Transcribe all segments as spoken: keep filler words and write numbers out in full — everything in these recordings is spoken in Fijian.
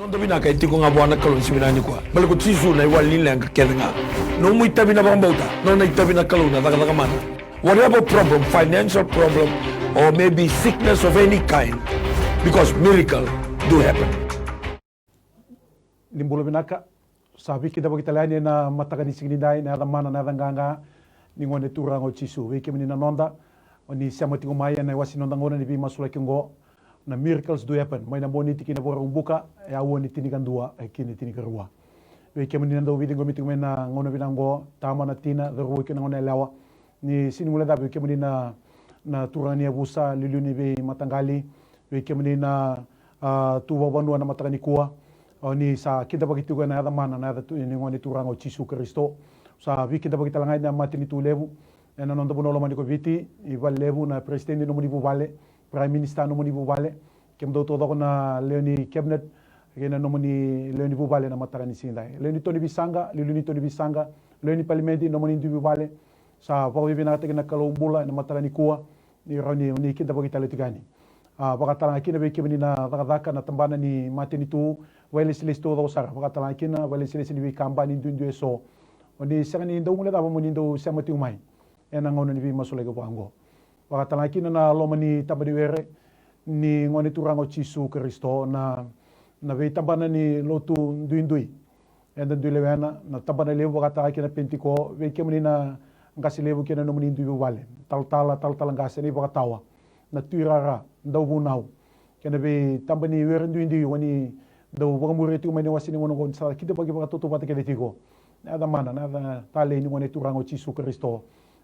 Noda vinaka e tiko ga vua na Kalou ni siga vinaka nikua. Baleta ko Jisu na iwali ni leqa kece ga. Nomu itavi na vakabauta, nona itavi na Kalou na cakacaka mana. Whatever problem, financial problem, or maybe sickness of any kind, because miracle do happen. Ni bula vinaka. Sa veikidavaki tale yani ena mataka ni siga nidai, na yaca mana, na yaca qaqa ni Gone Turaga o Jisu. Vei kemuni na noda, o ni sema tiko mai ena iwase ni noda gauna ni veimasulaki oqo, na Miracles Do Happen, mai na Moniti ki na Vakaraubuka, e aua ni tinikadua, e, ki na tinikarua. Vei kemuni na dau veiciqomi tiko mai na gauna vinaka oqo, tama, na tina, cauravou kei na goneyalewa, ni sega ni guilecavi, vei kemuni na, na turaga ni yavusa, liuliu ni veimataqali, vei kemuni na, a, tu vakavanua ena mataka nikua. O ni sa kidavaki tiko ena yaca mana, na yaca tu, ni Gone Turaga o Jisu Karisito. Sa veikidavaki tale ga ena matanitu levu ena noda vanua lomani ko Viti, i vale levu, na peresitedi nomuni vuvale, prime minister nomuni vuvale, kemudou taucoko na lewe ni cabinet kei na nomuni lewe ni vuvale ena mataka ni siga nidai. Lewe ni to ni veisaqa, liuliu ni to ni veisaqa, lewe ni palimedi, nomuni dui vuvale. Sa vakavinavinakataki na Kalou bula ena mataka nikua, ni rawa ni, ni kidavaki tale tiko yani. A, vakatalega kina vei kemuni na cakacaka, na tabana ni matanitu, vakailesilesi taucoko sara, vakatalega kina vakailesilesi ni veikabani duidui eso. O ni sega ni dau guilecava mo ni dau sema tiko mai ena gauna ni veimasulaki vaka oqo. Vakatalega kina na loma ni taba ni were ni Gone Turaga o Jisu Karisito, na, na veitabana ni lotu duidui eda dui lewena, na tabana levu vakatalega kina Penitiko, vei kemuni na qase levu kei na nomuni dui vuvale, talatala, talatala qase, na ivakatawa, na tuirara, dauvunau, kei na veitaba ni were duidui o ni dau vakamuria tiko mai na iwase ni gauna oqo, ni sa kidavaki vakatautauvata kece tiko na yaca mana, na yaca talei ni Gone Turaga o Jisu Karisito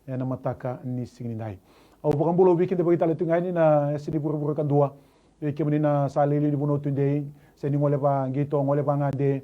ena mataka ni siga nidai. Au vakabula, au veikidavaki tale tiko ga yani na yasa ni vuravura kadua, vei kemuni na sa lailai ni vanua tudei, se ni gole vaqito, gole vagade,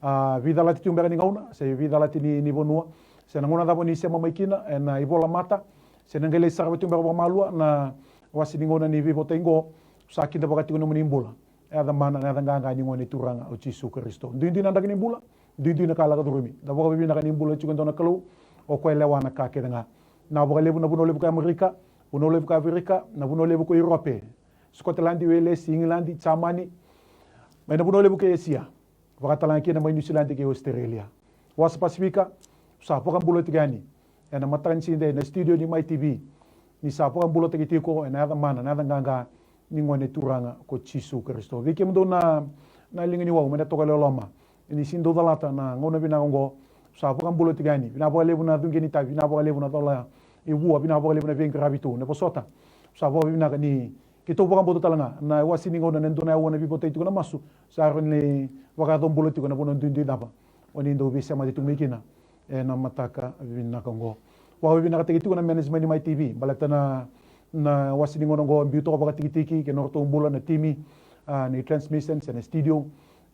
a, veicalati tiko beka ni gauna, se veicalati ni, ni vanua, se na gauna cava ni sema mai kina, ena ivolamata, se na qai lai sarava tiko beka vakamalua na wase ni gauna ni veivotaki oqo, sa kidavaka tiko nomuni bula. Yaca mana, na yaca qaqa ni Gone Turaga o Jisu Karisito. Duidui na draki ni bula, duidui na ka lako curumi. Da vakavinavinaka ni bula tiko e dua na Kalou, o koya e lewa na ka kece ga. Na vakalevu na vanua levu ko Amerika, vanua levu ko Aferika, na vanua levu ko Europe, Scotland, Wales, England, Germany, mai na vanua levu ko Asia, vakatalega kina mai New Zealand kei Australia. Wasa Pasifika, sa vakabula tiko yani ena mataka ni siga nidai na studio ni Mai T V, ni sa vakabulataki tiko ena yaca mana, na yaca qaqa ni Gone Turaga ko Jisu Karisito. Vei kemudou na, na liga ni wau mai na Tokalau e Loma, ni sega ni dau calata na gauna vinaka oqo, sa vakabula tiko yani. Vinaka vakalevu na cuqe ni tavi, vinaka vakalevu na cola i vua, vinaka vakalevu na veiqaravi tu, na vosota. Sa vakavinavinaka ni keitou vakabauta tale ga na iwase ni gauna, na dua na aua na veivotaki tiko na masu, sa rawa ni vakayacobula tiko na vanua duidui cava o ni dau veisemati tu mai kina ena mataka vinaka oqo. Vakavinavinakataki tiko na management ni Mai T V baleta na, na wase ni gauna oqo, biu toka vakatikitiki kei na nodratou bula na timi, a, ni transmission se na studio,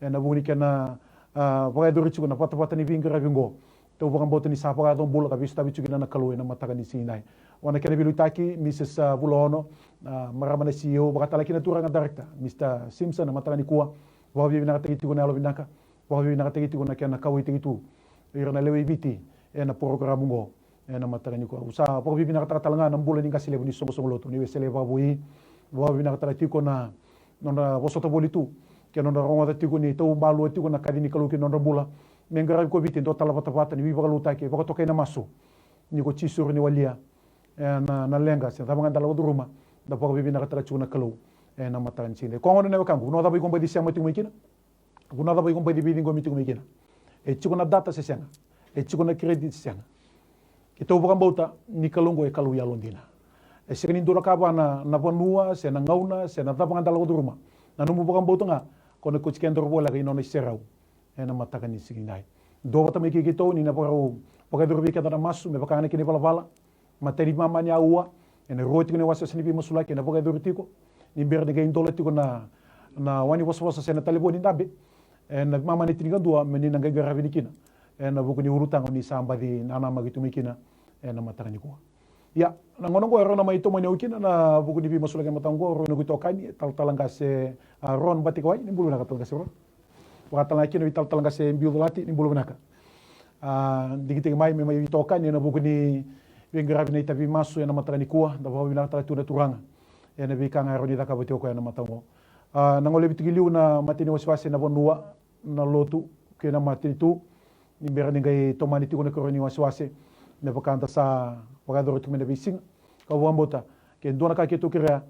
ena vuku ni kena, a, vakayacori tiko na vatavata ni veiqaravi oqo. Tou vakabauta ni sa vakayacobula ka veisotavi tiko kina na Kalou ena mataka ni siga nidai. Vua na kena veiliutaki, Mrs, a, Vulaono, a, marama na C E O, vakatalega kina turaga director, Mr Simpson, na mataka nikua. Vakavinavinakataki tiko na yalovinaka, vakavinavinakataki tiko na kena kauwaitaki tu o ira na lewe i Viti ena porokaramu oqo ena mataka nikua. Au sa vakavinavinakataka tale ga na bula ni qase levu ni soqosoqo lotu ni Wesele vakavoui. Vakavinavinakataka tiko na nodra vosota voli tu kei na nodra rogoca tiko ni taumalua tiko na kaci ni Kalou ki na nodra bula. Me qaravi ko Viti e dua tale na vatavata ni veivakalotutaki e vakatokai na masu ni ko Jisu rawa ni walia, e, na, na leqa se na cava ga da lako curuma. Da vakavinavinakataka tiko na Kalou ena mataka ni siga nidai. Koya gona na wekaqu, vanua cava iko baci sema tiko mai kina? Vanua cava iko baci veiciqomi tiko mai kina? E tiko na data se sega? E tiko na credit se sega? Keitou vakabauta ni Kalou oqo e Kalou yalodina. E sega ni dua na ka vua na, na vanua se na gauna se na cava ga da lako curuma. Na nomu vakabauta ga ko na kauti kedaru voleka i nona iserau ena mataka ni siga nidai. Duavata mai kei keitou ni na vakarau vakayacori vei keda na masu me vaka ga na kena ivalavala. Matai ni mama ni aua, ena rua tiko na iwasewase ni veimasulaki ena vakayacori tiko. Ni bera ni qai dola tiko na, na wai ni vosavosa se na talevoni dabe ena mama ni tinikadua, me ni na qai qaravi ni kina ena vuku ni ulutaga ni sa baci nanamaki tu mai kina ena mataka nikua. Ia, na gauna oqo e rawa na mai tomani au kina na vuku ni veimasulaki ena mataka oqo, rau na itokani, talatala qase, a, Ron Batikawai. Ni bula vinaka talatala qase Ron. Vakatalega kina vei talatala qase Biu Colati, ni bula vinaka. A, digitaki mai me mai itokani ena vuku ni veiqaravi na itavi masu ena mataka nikua. Da vakavinavinakataka tu na Turaga ena veika ga e rawa ni cakava tiko o koya ena mataka oqo. A, na golevi tiko i liu na mataniwasewase, na vanua, na lotu kei na matanitu, ni bera ni qai tomani tiko na ikarua ni wasewase, me vaka da sa vakayacora tiko mai na veisiga. Kau vakabauta ke dua na ka keitou kerea,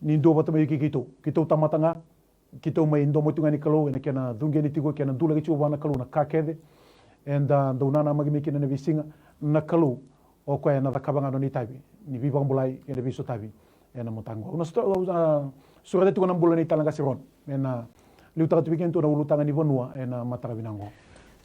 ni dua vata mai kei keitou, keitou tamata ga, keitou mai domo tiko ga ni Kalou ena kena cuqeni tiko, kena dulaki tiko vua na Kalou na ka kece eda dau nanamaki mai kina ena veisiga. Na Kalou o koya ena cakava ga na nona itavi ni veivakabulai kei na veisotavi ena mataka oqo. Au na sota-, au na sureta tiko na bula nei Talaqase Ron me na liutaka tu vei kedatou na ulutaga ni vanua ena mataka vinaka oqo.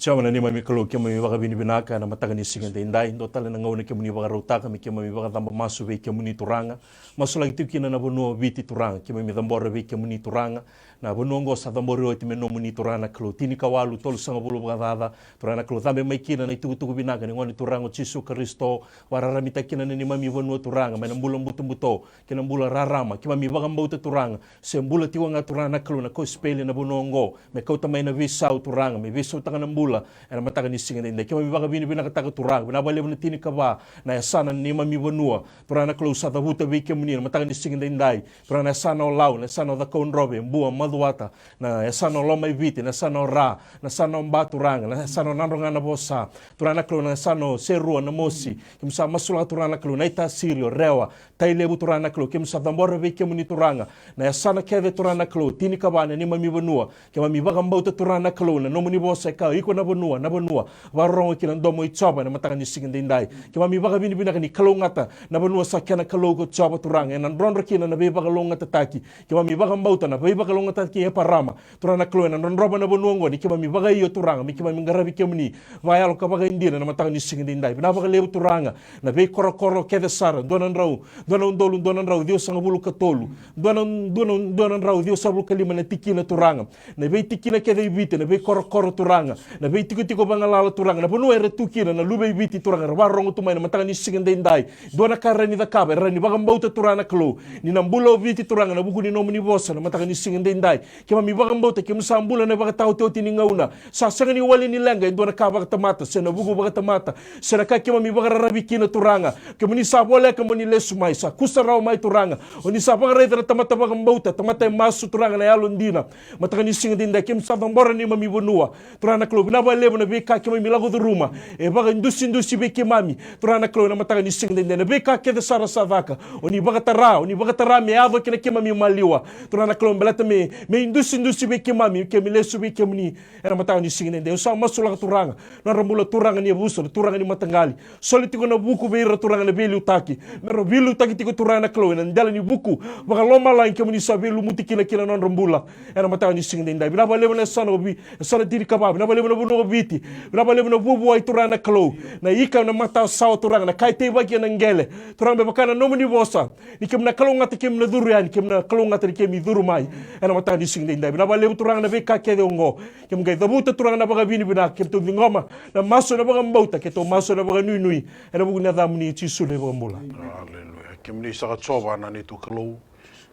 Jiova na neimami Kalou, keimami vakavinavinaka ena mataka ni siga edaidai. Dua tale na gauna kemuni vakarautaka me keimami vakacaba masu vei kemuni, Turaga. Masulaki tiko kina na vanua o Viti, Turaga, keimami cabora vei kemuni, Turaga. Na vanua oqo sa cabori oti me nomuni, Turaga na Kalou. Tinikawalu tolusagavulu vakacaca, Turaga na Kalou, cabe mai kina na itukutuku vinaka ni Gone Turaga o Jisu Karisito. Vakararamitaki kina na neimami vanua, Turaga, mai na bula butobuto kei na bula rarama. Keimami vakabauta, Turaga, se bula tiko ga, Turaga na Kalou, na kosipeli ena vanua oqo, me kauta mai na veisau, Turaga, me veisautaka na bula ena mataka ni siga edaidai. Keimami vakavinavinakataka, Turaga, vinaka vakalevu na tinikava na yasana na neimami vanua, Turaga na Kalou, sa cavuta vei kemuni ena mataka ni siga edaidai. Turaga, na yasana o Lau, na yasana o Cakaudrove, Bua, Macuata, na yasana o Lomaiviti, na yasana o Ra, na yasana o Ba, Turaga, na yasana o Nadroganavosa, Turaga na Kalou, na yasana o Serua, Namosi. Keimami sa masulaka, Turaga na Kalou, Naitasiri, o Rewa, Tailevu, Turaga na Kalou, keimami sa cabora vei kemuni, Turaga, na yasana kece, Turaga na Kalou, tinikava na neimami vanua. Keimami vakabauta, Turaga na Kalou, na nomuni vosa e kaya, iko na vanua, na vanua, vakarorogo ki na domo i Jiova ena mataka ni siga edaidai. Keimami vakavinavinaka ni kalougata na vanua sa kena Kalou ko Jiova, Turaga, ena drodro kina na veivakalougatataki. Keimami vakabauta na veivakalougatataki i Eparama, Turaga na Kalou, ena drodrova na vanua oqo ni keimami vakaio, Turaga, me keimami qaravi kemuni vakayalo ka vakaidina ena mataka ni siga edaidai. Vinaka vakalevu, Turaga, na veikorokoro kece sara, dua na drau, dua na udolu dua na drau ciwasagavulu ka tolu, dua na, dua na, dua na drau ciwasagavulu ka lima na tikina, Turaga, na veitikina kece i Viti, na veikorokoro, Turaga, na veitikotiko vagalala, Turaga, na vanua era tu kina na luve i Viti, Turaga, era vakarorogo tu mai ena mataka ni siga edaidai. Dua na ka era ni cakava, era ni vakabauta, Turaga na Kalou, ni na bula o Viti, Turaga, ena vuku ni nomuni vosa ena mataka ni siga edaidai. Keimami vakabauta keimami sa bula ena ivakataotioti ni gauna. Sa sega ni wale ni leqa e dua na ka vakatamata se na vuku vakatamata se na ka keimami vakararavi kina, Turaga. Kemuni sa voleka mo ni lesu mai, sa kusarawa mai, Turaga. O ni sa vakaraica na tamata vakabauta, tamata e masu, Turaga, na yalodina. Mataka ni siga edaidai keimami sa cabora neimami vanua, Turaga na Kalou, vinaka vakalevu na veika keimami lako curuma e vakadusidusi vei keimami, Turaga na Kalou, ena mataka ni siga edaidai. Na veika kece sara sa caka, o ni vakatara, o ni vakatara me yaco ki na keimami maliwa, Turaga na Kalou, baleta me, me idusidusi vei keimami, keimami lesu vei kemuni ena mataka ni siga edaidai. Au sa masulaka, Turaga, na nodra bula, Turaga ni yavusa, na turaga ni mataqali, soli tiko na vuku vei ira, Turaga, na veiliutaki, me ra veiliutaki tiko, Turaga na Kalou, ena dela ni vuku vakalomalagi kemuni sa veilumuti kina ki na nodra bula ena mataka ni siga edaidai. Vinaka vakalevu na yasana o Vi-, yasana tinikava, vinaka vakalevu na vanua o Viti, vinaka vakalevu na vuavuai, Turaga na Kalou, na ika, na matasawa, Turaga, na ka e teivaki ena qele, Turaga, me vaka na nomuni vosa, ni keimami na kalougata keimami na curu yani, keimami na kalougata ni keimami curu mai ena mataka ni siga edaidai. Vinaka vakalevu, Turaga, na veika kece oqo. Keimami qai cavuta, Turaga, na vakavinavinaka, keitou ciqoma na masu ena vakabauta, keitou masu ena vakanuinui ena vuku ni yacamuni, Jisu na iVakabula. Aleluya. Kemuni saka Jiova na neitou Kalou,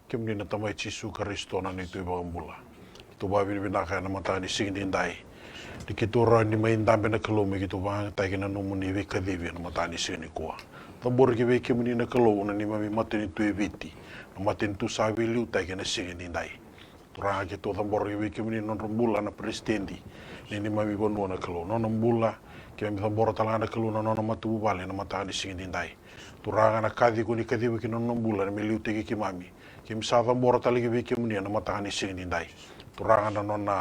kemuni na Tamai, Jisu Karisito na neitou iVakabula. Keitou vakavinavinaka ena mataka ni siga edaidai ni keitou rawa ni mai dabe, na Kalou, me keitou vakayagataki na nomuni veikacivi ena mataka ni siga nikua. Cabori ki vei kemuni, na Kalou, na neimami matanitu e Viti, na matanitu sa veiliutaki ena siga edaidai. Turaga, keitou cabora ki vei kemuni na nodra bula na peresitedi ni neimami vanua, na Kalou, na nona bula. Keimami cabora tale ga, na Kalou, na nona matavuvale ena mataka ni siga edaidai. Turaga, na kaci ko ni kaciva ki na nona bula me liutaki keimami, keimami sa cabora tale ki vei kemuni ena mataka ni siga edaidai. Turaga, na nona,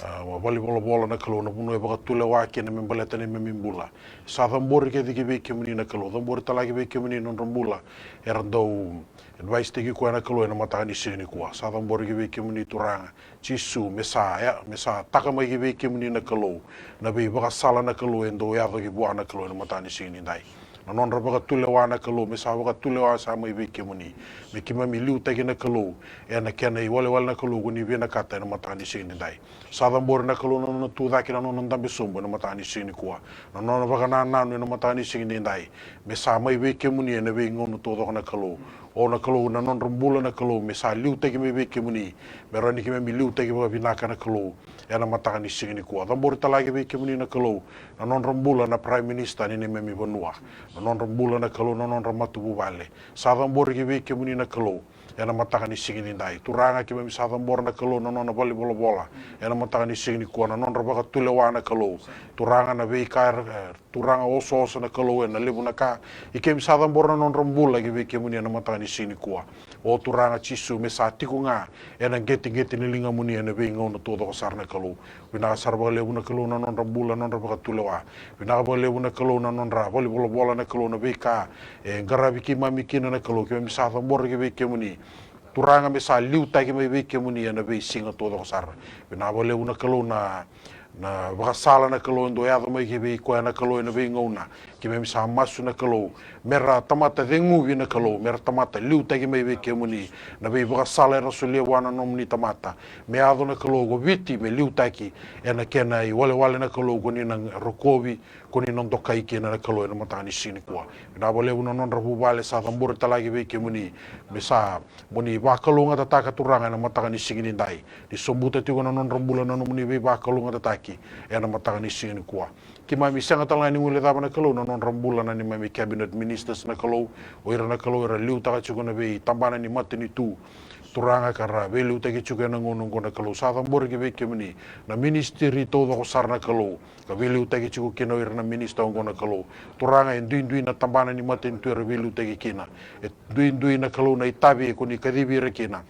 a, valenivolavola, na Kalou, na vanua e vakatulewa kina me baleta na neimami bula, sa cabori kece ki vei kemuni, na Kalou. Cabori tale ga ki vei kemuni na nodra bula era dau advice-taki koya, na Kalou, ena mataka ni siga nikua. Sa cabori ki vei kemuni, Turaga Jisu, me sa, ya, me sa taka mai ki vei kemuni, na Kalou, na veivakasala, na Kalou, e dau yaco ki vua, na Kalou, ena mataka ni siga edaidai. Na nodra vakatulewa, na Kalou, me sa vakatulewa sa mai vei kemuni, me keimami liutaki, na Kalou, ena kena iwalewale, na Kalou, ko ni vinakata ena mataka ni siga edaidai. Sa cabori, na Kalou, na nona tucake, na nona dabe sobu ena mataka ni siga nikua, na nona vakanananu ena mataka ni siga edaidai, me sa mai vei kemuni ena veigauna taucoko, na Kalou. O, na Kalou, na nodra bula, na Kalou, me sa liutaki mai vei kemuni, me rawa ni keimami liutaki vakavinaka, na Kalou, ena mataka ni siga nikua. Cabori tale ga ki vei kemuni, na Kalou, na nodra bula na Prime Minister ni neimami vanua, na nodra bula, na Kalou, na nodra matavuvale. Sa cabori ki vei kemuni, na Kalou, ena mataka ni siga ni dai. Turaga, keimami sa cabora na Kalou na nona valenivolavola ena mataka ni siga nikua, na nodra vakatulewa na Kalou. Turaga, na veika era, e, turaga osooso na Kalou, ena levu na ka. Ia keimami sa cabora na nodra bula ki vei kemuni ena mataka ni siga nikua. O Turaga Jisu, me sa tiko ga ena qeteqete ni ligamuni ena veigauna taucoko sara na Kalou. Vinaka sara vakalevu na Kalou na nodra bula, na nodra vakatulewa. Vinaka vakalevu na Kalou na nodra valenivolavola na Kalou, na veika e qaravi keimami kina na Kalou, keimami sa cabora ki vei kemuni. Turaga, me sa liutaki mai vei kemuni ena veisiga taucoko sara. Vinaka vakalevu na Kalou na, na vakasala na Kalou e dau yaco mai ki vei koya na Kalou ena veigauna. Keimami sa masu na Kalou, mera tamata ceguvi na Kalou, mera tamata liutaki mai vei kemuni na veivakasala era solia vua na nomuni tamata. Me yaco na Kalou ko Viti me liutaki ena kena iwalewale na Kalou, ko ni na rokovi, ko ni na dokai kina na Kalou ena mataka ni siga nikua. Vinaka vakalevu na nodra vuvale sa cabori tale ga ki vei kemuni, me sa mo ni vakalougatataka Turaga ena mataka ni siga ni dai. Ni sobuta tiko na nodra bula na nomuni veivakalougatataki ena mataka ni siga nikua. Keimami sega tale ga ni guilecava na Kalou na nodra bula na neimami cabinet ministers na Kalou, o ira na Kalou era liutaka tiko na veitabana ni matanitu, Turaga, ka ra veiliutaki tiko ena gauna oqo na Kalou. Sa cabori ki vei kemuni na ministry taucoko sara na Kalou, ka veiliutaki tiko kina o ira na minista oqo na Kalou. Turaga, e duidui na tabana ni matanitu era veiliutaki kina. E duidui na Kalou na itavi ko ni kacivi ira kina.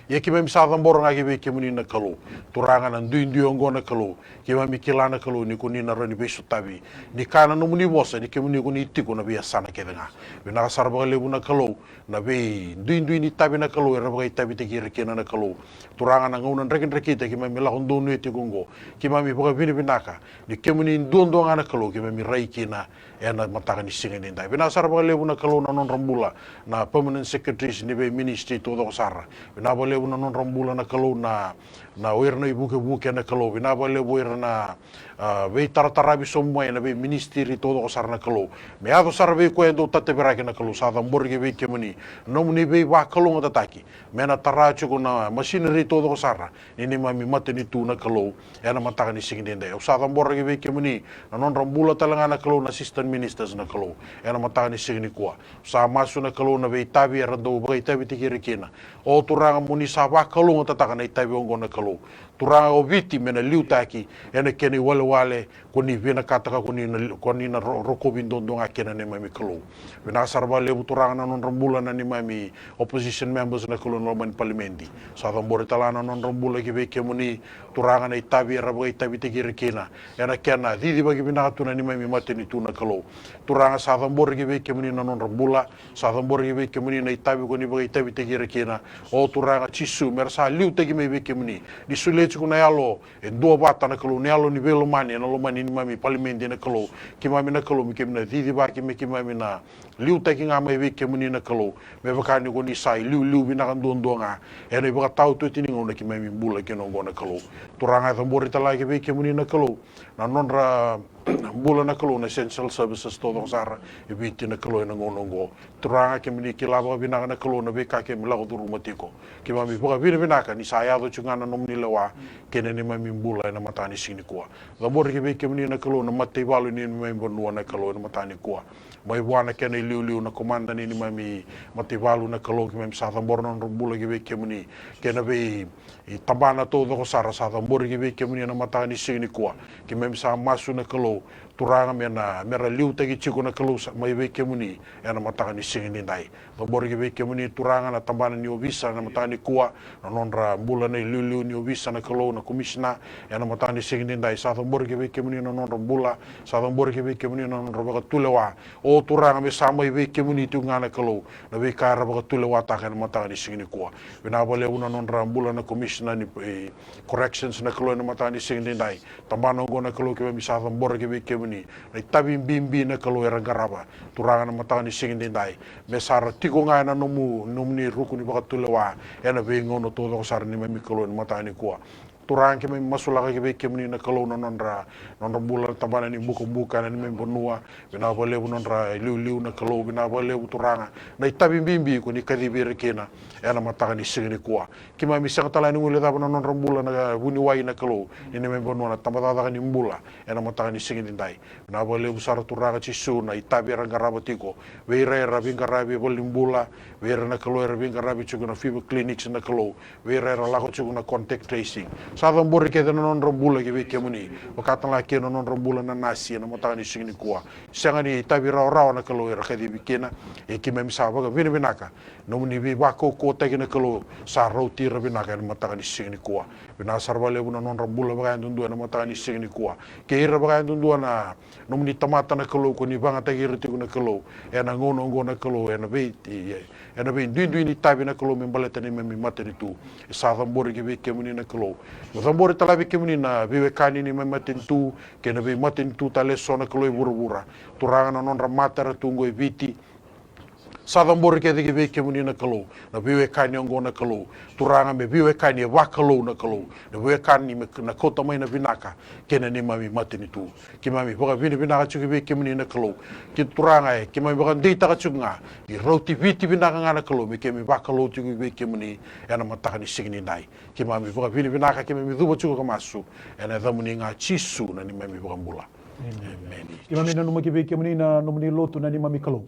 Ia keimami sa cabora ga ki vei kemuni na Kalou. Turaga, na duidui oqo na Kalou, keimami kila na Kalou ni ko ni na rawa ni veisotavi. Ni kaya na nomuni vosa ni kemuni ko ni tiko na veiyasana kece ga. Vinaka sara vakalevu na Kalou na veiduidui ni itavi na Kalou era vakaitavitaki ira kina na Kalou. Turaga, na gauna drakidrakita keimami lako donuya tiko oqo, keimami vakavinavinaka ni kemuni duadua ga na Kalou keimami rai kina ena mataka ni siga ni dai. Vinaka sara vakalevu na Kalou na nodra bula na permanent secretaries ni veiministry taucoko sara. Vinaka vakalevu na nodra bula na Kalou na, na o ira na ivukevuke na Kalou. Vinaka vakalevu o ira na, a, veitarataravi sobu mai ena veiministry taucoko sara na Kalou. Me yaco sara vei koya e dau tataviraki na Kalou, sa cabori ki vei kemuni na nomuni veivakalougatataki. Me na tara tiko na machinery taucoko sara ni neimami matanitu na Kalou ena mataka ni siga ni dai. Au sa cabora ki vei kemuni na nodra bula tale ga na Kalou na assistant ministers na Kalou ena mataka ni siga nikua. Sa masu na Kalou na veitavi era dau vakaitavitaki ira kina. O Turaga, mo ni sa vakalougatataka na itavi oqo na Kalou. Turaga, o Viti me na liutaki ena kena iwalewale ko ni vinakataka ko ni na, ko ni na ro-, rokovi duadua ga kina na neimami Kalou. Vinaka sara vakalevu Turaga na nodra bula na neimami opposition members na Kalou ena loma ni palimedi. Sa cabori tale ga na nodra bula ki vei kemuni, Turaga, na itavi era vakaitavitaki ira kina ena kena cicivaki vinaka tu na neimami matanitu na Kalou. Turaga, sa cabori ki vei kemuni na nodra bula, sa cabori ki vei kemuni na itavi ko ni vakaitavitaki ira kina. O Turaga Jisu, mera sa liutaki mai vei kemuni. Ni solia tiko na yalo e duavata na Kalou, na yalo ni veilomani ena loma ni neimami palimedi na Kalou. Keimami na Kalou, me keimami na cicivaki, me keimami na liutaki ga mai vei kemuni na Kalou. Me vaka ni ko ni sa iliuliu vinaka duadua ga ena ivakataotioti ni gauna keimami bula kina oqo na Kalou. Turaga, e cabori tale ga ki vei kemuni na Kalou na nodra bula na Kalou na essential services taucoko sara e Viti na Kalou ena gauna oqo. Turaga, kemuni kila vakavinaka na Kalou na veika keimami lako curuma tiko. Keimami vakavinavinaka ni sa yaco tiko ga na nomuni lewa kei na neimami bula ena mataka ni siga nikua. Cabori ki vei kemuni na Kalou na mataivalu ni neimami vanua na Kalou ena mataka nikua. Mai vua na kena iliuliu na komada ni neimami mataivalu na Kalou, keimami sa cabora na nodra bula ki vei kemuni. Kei na vei, i tabana taucoko sara sa cabori ki vei kemuni ena mataka ni siga nikua. Keimami sa masu na Kalou, Turaga, me na, mera liutaki tiko na Kalou sa, mai vei kemuni ena mataka ni siga ni dai. Cabori ki vei kemuni Turaga na tabana ni ovisa ena mataka nikua, na nodra bula na iliuliu ni ovisa na Kalou, na komisina ena mataka ni siga ni dai. Sa cabori ki vei kemuni na nodra bula, sa cabori ki vei kemuni na nodra vakatulewa. O Turaga, me sa mai vei kemuni tiko ga na Kalou na veika era vakatulewataka ena mataka ni siga nikua. Vinaka vakalevu na nodra bula na komisina ni, e, corrections na Kalou ena mataka ni siga ni dai. Tabana oqo na Kalou, keimami sa cabora ki vei kemuni na itavi bibi na Kalou era qarava, Turaga, na mataka ni siga ni dai. Me sa ra tiko ga ena nomu, nomuni ruku ni vakatulewa ena veigauna taucoko sara neimami Kalou ena mataka nikua. Turaga, keimami masulaka ki vei kemuni na Kalou na nodra, nodra bula na tabana ni bukabuka ena neimami vanua. Vinaka vakalevu nodra iliuliu na Kalou, vinaka vakalevu Turaga na itavi bibi ko ni kacivi ira kina ena mataka ni siga nikua. Keimami sega tale ni guilecava na nodra bula na vuniwai na Kalou ni neimami vanua, na tabacakacaka ni bula ena mataka ni siga nidai. Vinaka vakalevu sara Turaga Jisu na itavi era qarava tiko vei ira era veiqaravi e valenibula, vei ira na Kalou era veiqaravi tiko na fever clinics na Kalou, vei ira era lako tiko na contact tracing. Sa cabori kece na nodra bula ki vei kemuni, vaka tale ga kina na nodra bula na nasi ena mataka ni siga nikua. Sega ni itavi rawarawa na Kalou era kacivi kina, e keimami sa vakavinavinaka nomuni veivakaukauwataki na Kalou sa rauti ira vinaka ena mataka ni siga nikua. Vinaka sara vakalevu na nodra bula vakayadudua ena mataka ni siga nikua. Kei ira vakayadudua na nomuni tamata na Kalou ko ni vagataki ira tiko na Kalou ena gauna oqo na Kalou, ena vei, ena veiduidui ni itavi na Kalou me baleta neimami matanitu. E sa cabori ki vei kemuni na Kalou. Me cabori tale vei kemuni na veiwekani ni neimami matanitu kei na veimatanitu tale eso na Kalou e vuravura. Turaga, na nodra mata era tu oqo e Viti, sa cabori kece ki vei kemuni na Kalou na veiwekani oqo na Kalou. Turaga, me veiwekani e vakalou na Kalou, na veiwekani me na kauta mai na vinaka kei na neimami matanitu. Keimami vakavinavinaka tiko ki vei kemuni na Kalou. Ke Turaga e, keimami vakadeitaka tiko ga ni rauti Viti vinaka ga na Kalou me keimami vakalou tiko ki vei kemuni ena mataka ni siga nidai. Keimami vakavinavinaka, keimami cuva tiko ka masu ena yacamuni ga Jisu na neimami iVakabula. Emeni. Keimami nanuma ki vei kemuni na nomuni lotu na neimami Kalou.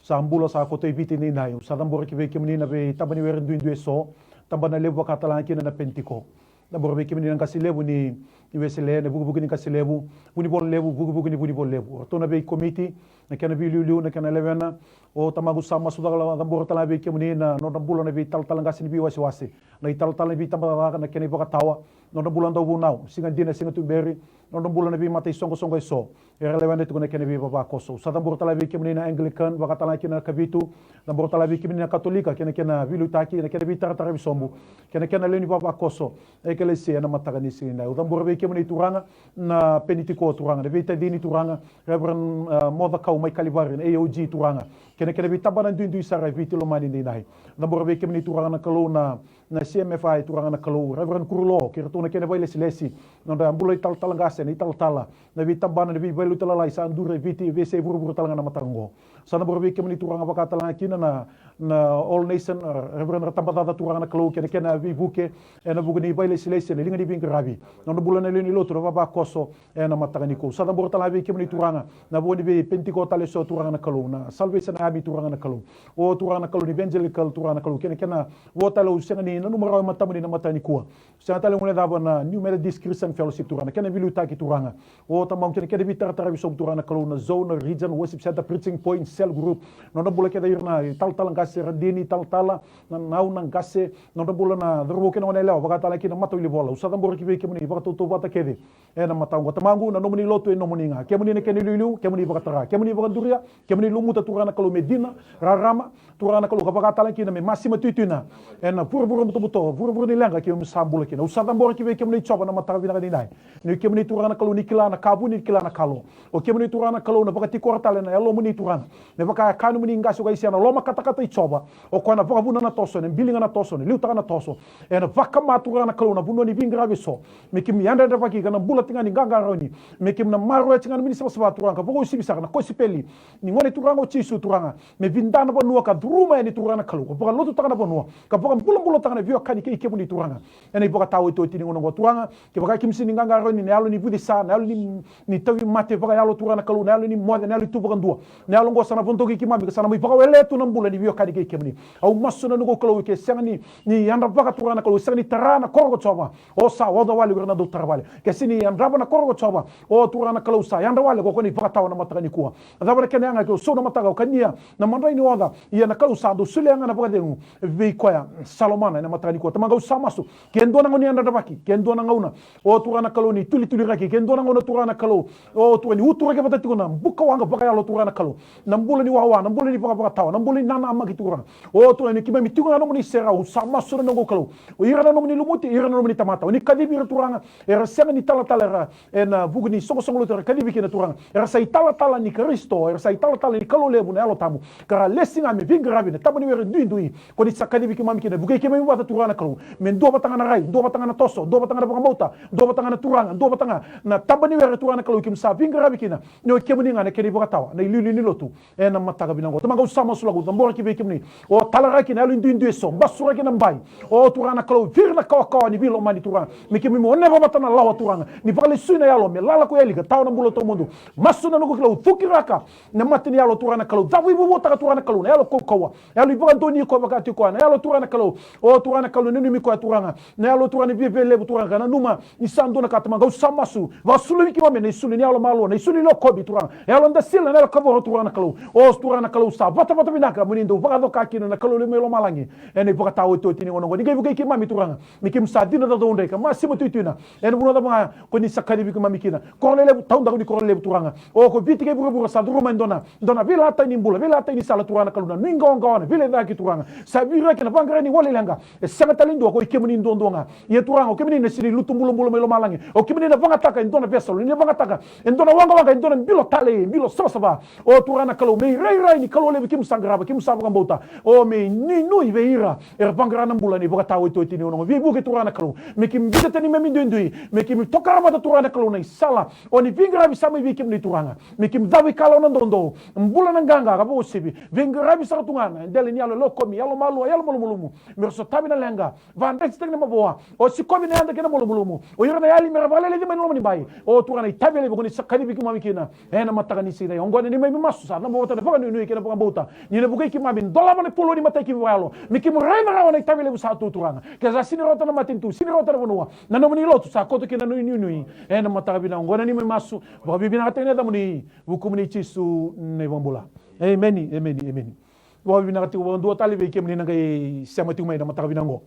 Sa bula, sa koto i Viti edaidai. Au sa cabora ki vei kemuni na veitaba ni were duidui eso, tabana levu vaka tale ga kina na Penitiko. Cabora vei kemuni na qase levu ni, ni Wesele, na vukivuki ni qase levu, vunivola levu, vukivuki ni vunivola levu. O ratou na veikomiti, na kena veiliuliu, na kena lewena. O Tamaqu, sa masu caka, cabora tale ga vei kemuni na nodra bula na veitalatala qase ni veiwasewase, na italatala ni veitabacakacaka, na kena ivakatawa, nodra bula na dauvunau, siga dina, siga tuberi, nodra bula na veimata isoqosoqo eso era lewena tiko na kena veivavakoso. Au sa cabora tale vei kemuni na Anglican, vaka tale ga kina na Kavitu, cabora tale vei kemuni na Katolika, kei na kena veiliutaki, na kena veitarataravi sobu, kei na kena lewe ni vavakoso na Ekelesia ena mataka ni siga nidai. Au cabora vei kemuni Turaga na Penitiko Turaga, na veitacini Turaga, Reverend, ah, Mocakau mai Kalivari, na A O G Turaga, kei na kena veitabana duidui sara e Viti lomani edaidai. Cabora vei kemuni Turaga na Kalou na na C M F I Turaga na Kalou, Reverend Kurulo, kei ratou na kena vailesilesi, nodra bula italatala qase, na italatala, na veitabana, na veivailuta lalai sa duri e Viti, veiyasai vuravura tale ga na mataka oqo. Sa cabora vei kemuni Turaga vaka tale ga kina na, na All Nation, uh, Reverend Ratabacaca Turaga na Kalou, kei na kena veivuke ena vuku ni vailesilesi, na liga ni veiqaravi, nodra bula na lewe ni lotu, na vavakoso, ena mataka nikua. Au sa cabora tale ga vei kemuni Turaga na vo ni veipenitiko tale eso Turaga na Kalou, na Salvation Army Turaga na Kalou, o Turaga na Kalou, na Evangelical Turaga na Kalou, kei na kena vo tale. Au sega ni nanuma rawa e matamuni na mataka nikua. Au sega tale ni guilecava na New Methodist Christian Fellowship Turaga, na kena veiliutaki Turaga. O Tamaqu, kei na kena veitarataravi sobu Turaga na Kalou, na zone, na region, worship center, preaching point, cell group, nodra bula kece ira na italatala qase, radini, italatala, na nau, na qase, nodra bula na cauravou kei na goneyalewa, vaka tale kina na matawilivola. Au sa cabora ki vei kemuni vakatautauvata kece ena mataka oqo. Tamaqu, na nomuni lotu e nomuni ga. Kemuni na kena iliuliu, kemuni vakatara, kemuni vakaduria, kemuni lumuta Turaga na Kalou me cina, rarama, Turaga na Kalou, ka vaka tale kina me masima tuitui na, ena vuravura butobuto, vuravura ni leqa keimami sa bula kina. Au sa cabora ki vei kemuni Jiova na mataka vinaka edaidai. Ni kemuni Turaga na Kalou ni kila na ka vuni, ni kila na ka lo. O kemuni Turaga na Kalou na vakatikora tale na yalomuni Turaga. Me vaka e kaya nomuni qase o Aisea, na loma katakata i Jiova, o koya na vakavuna na toso, na biliga na toso, na liutaka na toso. Ena vakama Turaga na Kalou na vanua ni veiqaravi eso, me keimami yadrayadravaki ka na bula tiko ga ni qaqarauni, me keimami na maroroya tiko ga nomuni savasava Turaga, ka vakausivi sara na kosipeli ni Gone Turaga o Jisu Turaga, me vida na vanua ka curuma yani Turaga na Kalou, ka vakalotutaka na vanua, ka vakabulabulataka na veiwekani kei kemuni Turaga. Ena ivakataotioti ni gauna oqo Turaga, kevaka keimami sega ni qaqarauni, na yalo ni vucesa, na yalo ni, ni tauvimate vakayalo Turaga na Kalou, na yalo ni moce, na yalo ni tu vakadua, na yalo oqo sa na vodoki keimami ka sa na mai vakawele tu na bula ni veiwekani kei kemuni. Au masu na noqu Kalou, ke sega ni, ni yadravaka Turaga na Kalou, sega ni tara na koro ko Jiova, o sa oca wale ko ira na dau tara wale. Ke sega ni yadrava na koro ko Jiova, o Turaga na Kalou, sa yadra wale ko koya na ivakatawa na mataka nikua. A cava na kena yaga? Ke o sau na mataka, o kania na madrai ni oca, ia na Kalou sa dau solia ga na vakacegu vei koya sa lomana ena mataka nikua. Tamaqu, au sa masu, ke dua na gauna ni yadravaki, ke dua na gauna, o Turaga na Kalou, ni tulituliraki, ke dua na gauna Turaga na Kalou, o Turaga, ni uturaki vata tiko na bukawaqa vakayalo Turaga na Kalou, na bula ni wawa, na bula ni vakavakatawa, na bula ni nanamaki Turaga. O Turaga, ni keimami tiko ga nomuni serau, au sa masu na noqu Kalou, o ira na nomuni lumuti, ira na nomuni tamata, o ni kacivi ira Turaga, era sega ni talatala era ena vuku ni soqosoqo lotu era kacivi kina Turaga. Era sa italatala ni Karisito, era sa italatala ni Kalou levu na Yalo Tabu, ka ra lesi ga me veiqaravi ena taba ni were duidui ko ni sa kacivi keimami kina. Vukei keimami vata Turaga na Kalou. Me dua vata ga na rai, dua vata ga na toso, dua vata ga na vakabauta, dua vata ga na Turaga, dua vata ga na taba ni were Turaga na Kalou, keimami sa veiqaravi kina. Ni o kemuni ga na kena ivakatawa na iliuliu ni lotu. Ena mataka vinaka oqo Tamaqu, au sa masulaka, au cabora ki vei kemuni. O talaraki na yalo duidui eso, basuraki na bai. O Turaga na Kalou, viri na kawakawa ni veilomani Turaga. Me keimami oneva vata na lawa Turaga. Ni vakalesui na yalo, me lala ko yalika, tawa na bula tawamudu. Masu na noqu kilai, au cukiraka na mata ni yalo Turaga na Kalou. Cavuivovotaka Turaga na Kalou na yalo kaukauwa, yalo ivakadonui koya vaka tiko koya, na yalo Turaga na Kalou. O Turaga na Kalou, nanumi koya Turaga. Na yalo Turaga ni viavialevu Turaga, ka nanuma ni sa dua na ka Tamaqu, au sa masu. Vakasuluvi keimami ena isulu ni yalo malua, na isulu ni lokovi Turaga. Yalo dasila, na yalo kavoro Turaga na Kalou. O Turaga na Kalou, sa vatavata vinaka mo ni dau vakacoka kina na Kalou levu mai lomalagi. Ena ivakataotioti ni gauna oqo ni qai vukei keimami Turaga. Me keimami sa cina caudre ka masima tuituina. Ena vanua cava ga ko ni sa kacivi keimami kina. Koro lelevu, taudaku ni koro lelevu Turaga. O ko Viti kei vuravura sa curuma e dua na, dua na veilatai ni bula, veilatai ni sala Turaga na Kalou, na nuiqawaqawa, na veilecayaki Turaga. Sa viri ira kina na vaqara ni wale leqa. E sega tale e dua, ko i kemuni duadua ga. Ia Turaga, o kemuni na sega ni lutu bulabula mai lomalagi. O kemuni na vagataka e dua na vesalo, ni na vagataka e dua na waqawaqa, e dua na bilo talei, bilo savasava. O Turaga na Kalou, me irairai ni Kalou levu keimami sa qarava, keimami sa vakabauta. O me inuinui vei ira era vaqara na bula ena ivakataotioti ni gauna oqo. Veivuke Turaga na Kalou, me keimami biuta tani neimami duidui, me keimami tokara vata Turaga na Kalou na isala o ni veiqaravi sa mai vei kemuni Turaga. Me keimami cavuikalawa na doudou, bula na qaqa ka vakauasivi. Veiqaravi sara tu ga na dela ni yalo, lokomi, yalo malua, yalo malumalumu. Me ra sotavi na leqa, vakadresitaki na mavoa. O sikovi na yada kei na malumalumu. O ira na yali me ra vakaleleci mai na loma ni bai. O Turaga na itavi levu ko ni sa kacivi keimami kina. Ena mataka ni siga edai, oqo na neimami masu, sa cabo vata na vakanuinui kei na vakabauta. Ni na vukei keimami, dolava na pulou ni matai keimami vakayalo. Me keimami raica rawa na itavi levu sa tu Turaga. Ke sa sega ni rawata na matanitu, sega ni rawata na vanua, na nomuni lotu sa koto kina na inuinui. Ena mataka vinaka oqo na neimami masu, vakavinavinakataki na yacamuni, vukumuni Jisu na iVakabula. Emeni, emeni, emeni. Vakavinavinaka tiko vakadua tale vei kemuni na qai sema tiko mai na mataka vinaka oqo.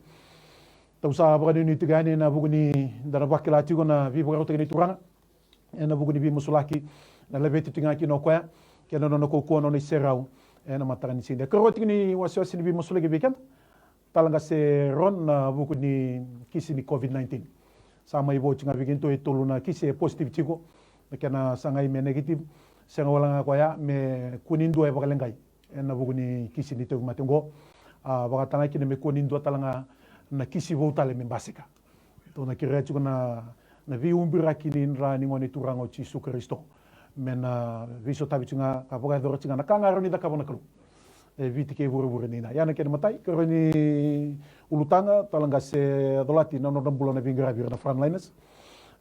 Tou sa vakanuinui tiko yani ena vuku ni da na vakila tiko na veivakarautaki ni Turaga ena vuku ni veimasulaki, na laveti tiko ga kina o koya kei na nona kaukauwa, nona iserau. Ena mataka ni siga edai, karua tiko ni wasewase ni veimasulaki vei keda, Talaqase Ron, na vuku ni kisi ni COVID nineteen. Sa mai vo tiko ga vei keitou e tolu na kisi e positive tiko, na kena sagai me negative. Sega wale ga koya, me kua ni dua e vakaleqai ena vuku ni kisi ni tauvimate oqo. A, vakatale ga kina me kua ni dua tale ga na kisi vou tale me basika. Tou na kerea tiko na, na veiubiraki ni dra ni Gone Turaga o Jisu Karisito me na veisotavi tiko ga ka vakayacora tiko ga na ka ga rawa ni cakava na Kalou e Viti kei vuravura ni na. Ia na kena imatai, karua ni ulutaga, Talaqase Colati, na nodra bula na veiqaravi, ira na frontliners.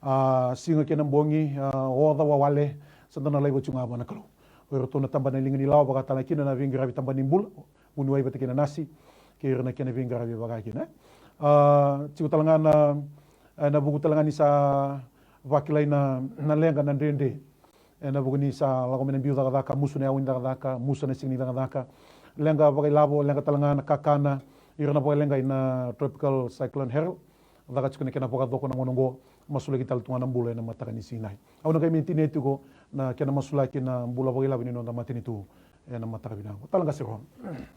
A, siga kei na bogi, a, oca, wawale, sa da na laiva tiko ga vua na Kalou. O iratou na tabana ni liga ni lawa, vakatale ga kina na veiqaravi tabana ni bula, vuniwai vata kei na nasi, kei ira na kena veiqaravi vaka kina, e. A, tiko tale ga na, e, na vuku tale ga ni sa vakilai na, na leqa, na dredre. Ena vuku ni sa lako mai na biu cakacaka, musu na yawa ni cakacaka, musu na siga ni cakacaka. Leqa vakailavo, leqa tale ga na kakana, ira na vakaleqai na Tropical Cyclone Harold. Caka tiko na kena vakacoko na gauna oqo, masulaki tale tu ga na bula ena mataka ni siga edai. Au na qai mai tinia tiko na kena masulaki na bula vakailavo ni noda matanitu ena mataka vinaka oqo. Talaqase Ron.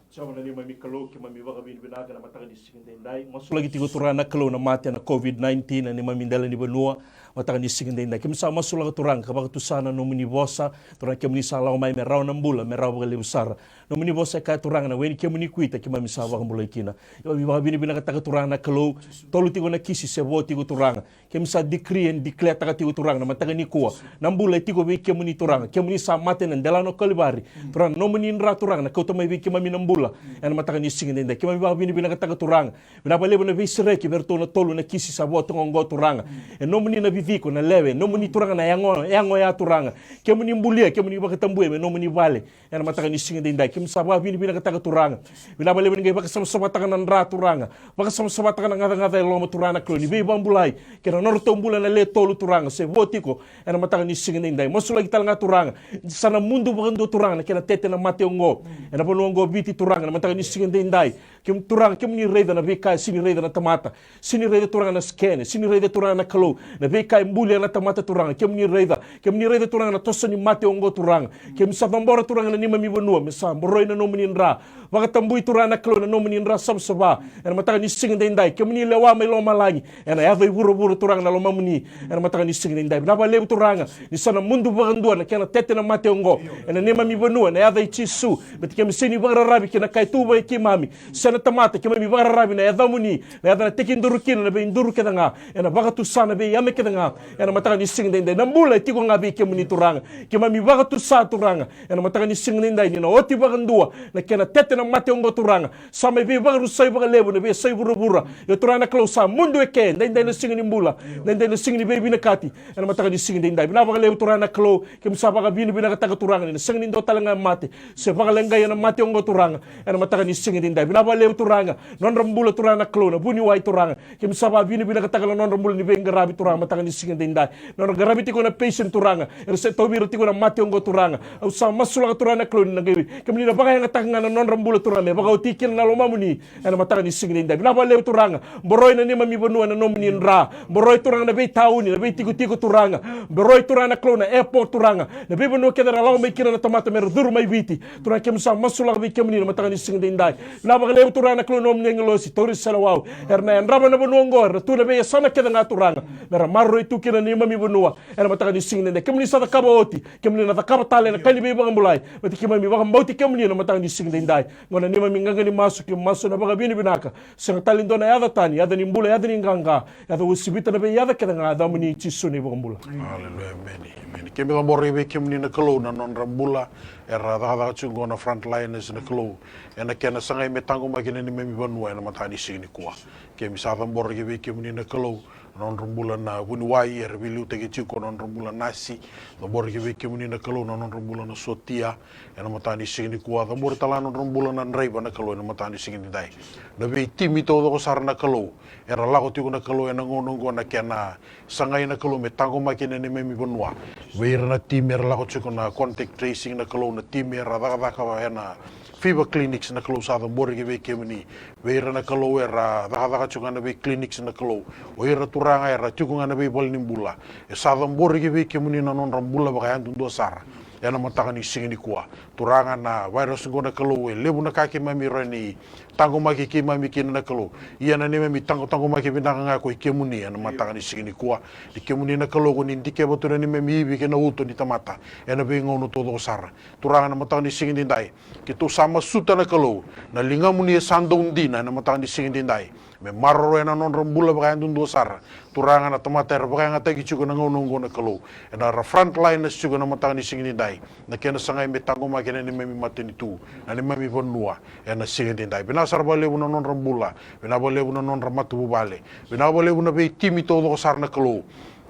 Jiova na neimami Kalou, keimami vakavinavinaka ena mataka ni siga edaidai. Masulaki tiko Turaga na Kalou na mate na COVID nineteen ena neimami dela ni vanua, mataka ni siga edaidai. Keimami sa masulaka Turaga ka vakatusa na nomuni vosa, Turaga kemuni sa lako mai me rawa na bula, me rawa vakalevu sara. Nomuni vosa e kaya Turaga, na we ni kemuni kuita keimami sa vakabulai kina. Keimami vakavinavinakataka Turaga na Kalou, tolu tiko na kisi se vo tiko Turaga. Keimami sa decree and declare taka tiko Turaga na mataka nikua, na bula e tiko vei kemuni Turaga. Kemuni sa mate ena delana o Kalivari. Turaga, na nomuni dra Turaga na kauta mai vei keimami na bula ena mataka ni siga edaidai. Keimami vakavinavinakataka Turaga. Vinaka vakalevu na veisereki vei iratou na tolu na kisi sa vo toka oqo Turaga. E nomuni na viviko, na lewe, nomuni Turaga na yago, yago ya Turaga. Kemuni bulia, kemuni vakatabuya me nomuni vale. Ena mataka ni siga edaidai, keimami sa vakavinavinakataka Turaga. Vinaka vakalevu ni qai vakasavasavataka na dra Turaga. Vakasavasavataka na gacagaca e loma Turaga na Kalou ni veivakabulai kei na nodratou bula na le tolu Turaga se vo tiko ena mataka ni siga edaidai. Masulaki tale ga Turaga, sa na mudu vakadua Turaga na kena tete na mate oqo ena vanua oqo Viti Turaga, na mataka ni siga edaidai. Keimami Turaga, kemuni raica na veika e sega ni raica na tamata. Sega ni raica Turaga na scan, sega ni raica Turaga na Kalou na veika e bulia na tamata Turaga. Kemuni raica, kemuni raica Turaga na toso ni mate oqo Turaga. Keimami sa cabora Turaga na neimami vanua me sa boroi na nomuni dra. Vakatabui Turaga na Kalou na nomuni dra savasava ena mataka ni siga daidai. Kemuni lewa mai lomalagi, ena yaco i vuravura Turaga na lomamuni ena mataka ni siga daidai. Vinaka vakalevu Turaga ni sa na mudu vakadua na kena tete na mate oqo ena neimami vanua ena yaca i Jisu. Baleta keimami sega ni vakararavi ki na ka e tu vei keimami se na tamata, keimami vakararavi na yacamuni, na yaca na tekiduru kina na veiduru kece ga, ena vakatusa na veiyame kece ga ena mataka ni siga daidai. Na bula e tiko ga vei kemuni Turaga. Keimami vakatusa Turaga ena mataka ni siga daidai ni na oti vakadua na kena tete na mate oqo Turaga. Sa mai veivakarusai vakalevu na veiyasai vuravura. Io Turaga na Kalou, sa mudu eke, daidai na siga ni bula, daidai na siga ni veivinakati ena mataka ni siga daidai. Vinaka vakalevu Turaga na Kalou, keimami sa vakavinavinakataka Turaga ni na sega ni dua tale ga e mate se vakaleqai ena mate oqo Turaga ena mataka ni siga daidai. Vinaka vakalevu Turaga, nodra bula Turaga na Kalou na vuniwai Turaga. Keimami sa vakavinavinakataka na nodra bula ni veiqaravi Turaga mataka ni siga daidai. Nodra qaravi tiko na patient Turaga, era se tauvi ira tiko na mate oqo Turaga. Au sa masulaka Turaga na Kalou ni na qai kemuni na vakayagataka ga na nodra bula Turaga me vakaoti kina na lomamuni ena mataka ni siga daidai. Vinaka vakalevu Turaga, boroi na neimami vanua ena nomuni dra. Boroi Turaga na veitauni, na veitikotiko Turaga. Boroi Turaga na Kalou na airport Turaga, na veivanua kece era lako mai kina na tamata mera curu mai Viti. Turaga keimami sa masulaka vei kemuni na mataka ni siga daidai. Vinaka vakalevu Turaga na Kalou na nomuni agilosi tauri selewau, era na yadrava na vanua oqo, era tu na veiyasana kece ga Turaga, mera maroroi tu kina na neimami vanua ena mataka ni siga daidai. Kemuni sa cakava oti, kemuni na cakava tale ena ka ni veivakabulai. Baleta keimami vakabauti kemuni ena mataka ni siga daidai. Oqo na neimami qaqa ni masu, keimami masu ena vakavinavinaka. Sega tale ni dua na yaca tani, yaca ni bula, yaca ni qaqa, yaca uasivita na veiyaca kece ga, yacamuni Jisu na iVakabula. Aleluya, emeni, emeni. Keimami cabora vei kemuni na Kalou na nodra bula era cakacaka tiko oqo na frontliners na Kalou, ena kena sagai me taqomaki na neimami vanua ena mataka ni siga nikua. Keimami sa cabora vei kemuni na Kalou na nodra bula na vuniwai era veiliutaki tiko, na nodra bula na nasi. Cabora vei kemuni na Kalou na nodra bula na sotia ena mataka ni siga nikua. Cabora tale ga na nodra bula na draiva na Kalou ena mataka ni siga daidai. Na veitimi taucoko sara na Kalou era lako tiko na Kalou ena gauna oqo na kena sagai na Kalou me taqomaki na neimami vanua. Vei ira na timi era lako tiko na contact tracing na Kalou, na timi era cakacaka ena fever clinics na Kalou, sa cabora vei kemuni. Vei ira na Kalou era cakacaka tiko ga na vei clinics na Kalou, o ira Turaga era tiko ga na veivalenibula, e sa cabora vei kemuni na nodra bula vakayadudua sara ena mataka ni siga nikua. Turaga na virus oqo na Kalou e levu na ka keimami rawa ni taqomaki keimami kina na Kalou. Ia na neimami taqotaqomaki vinaka ga ko i kemuni ena mataka ni siga nikua. Ni kemuni na Kalou ko ni dikeva tu na neimami ivi kei na uto ni tamata ena veigauna taucoko sara. Turaga na mataka ni siga daidai, keitou sa masuta na Kalou na ligamuni e sa dau dina ena mataka ni siga daidai, me maroroya na nodra bula vakayadudua sara. Turaga na tamata era vakayagataki tiko na gauna oqo na Kalou, era frontliners tiko ena mataka ni siga daidai, na kena sagai me taqomaki na neimami matanitu, na neimami vanua ena siga daidai. Vinaka sara vakalevu na nodra bula, vinaka vakalevu na nodra matavuvale, vinaka vakalevu na veitimi taucoko sara na Kalou.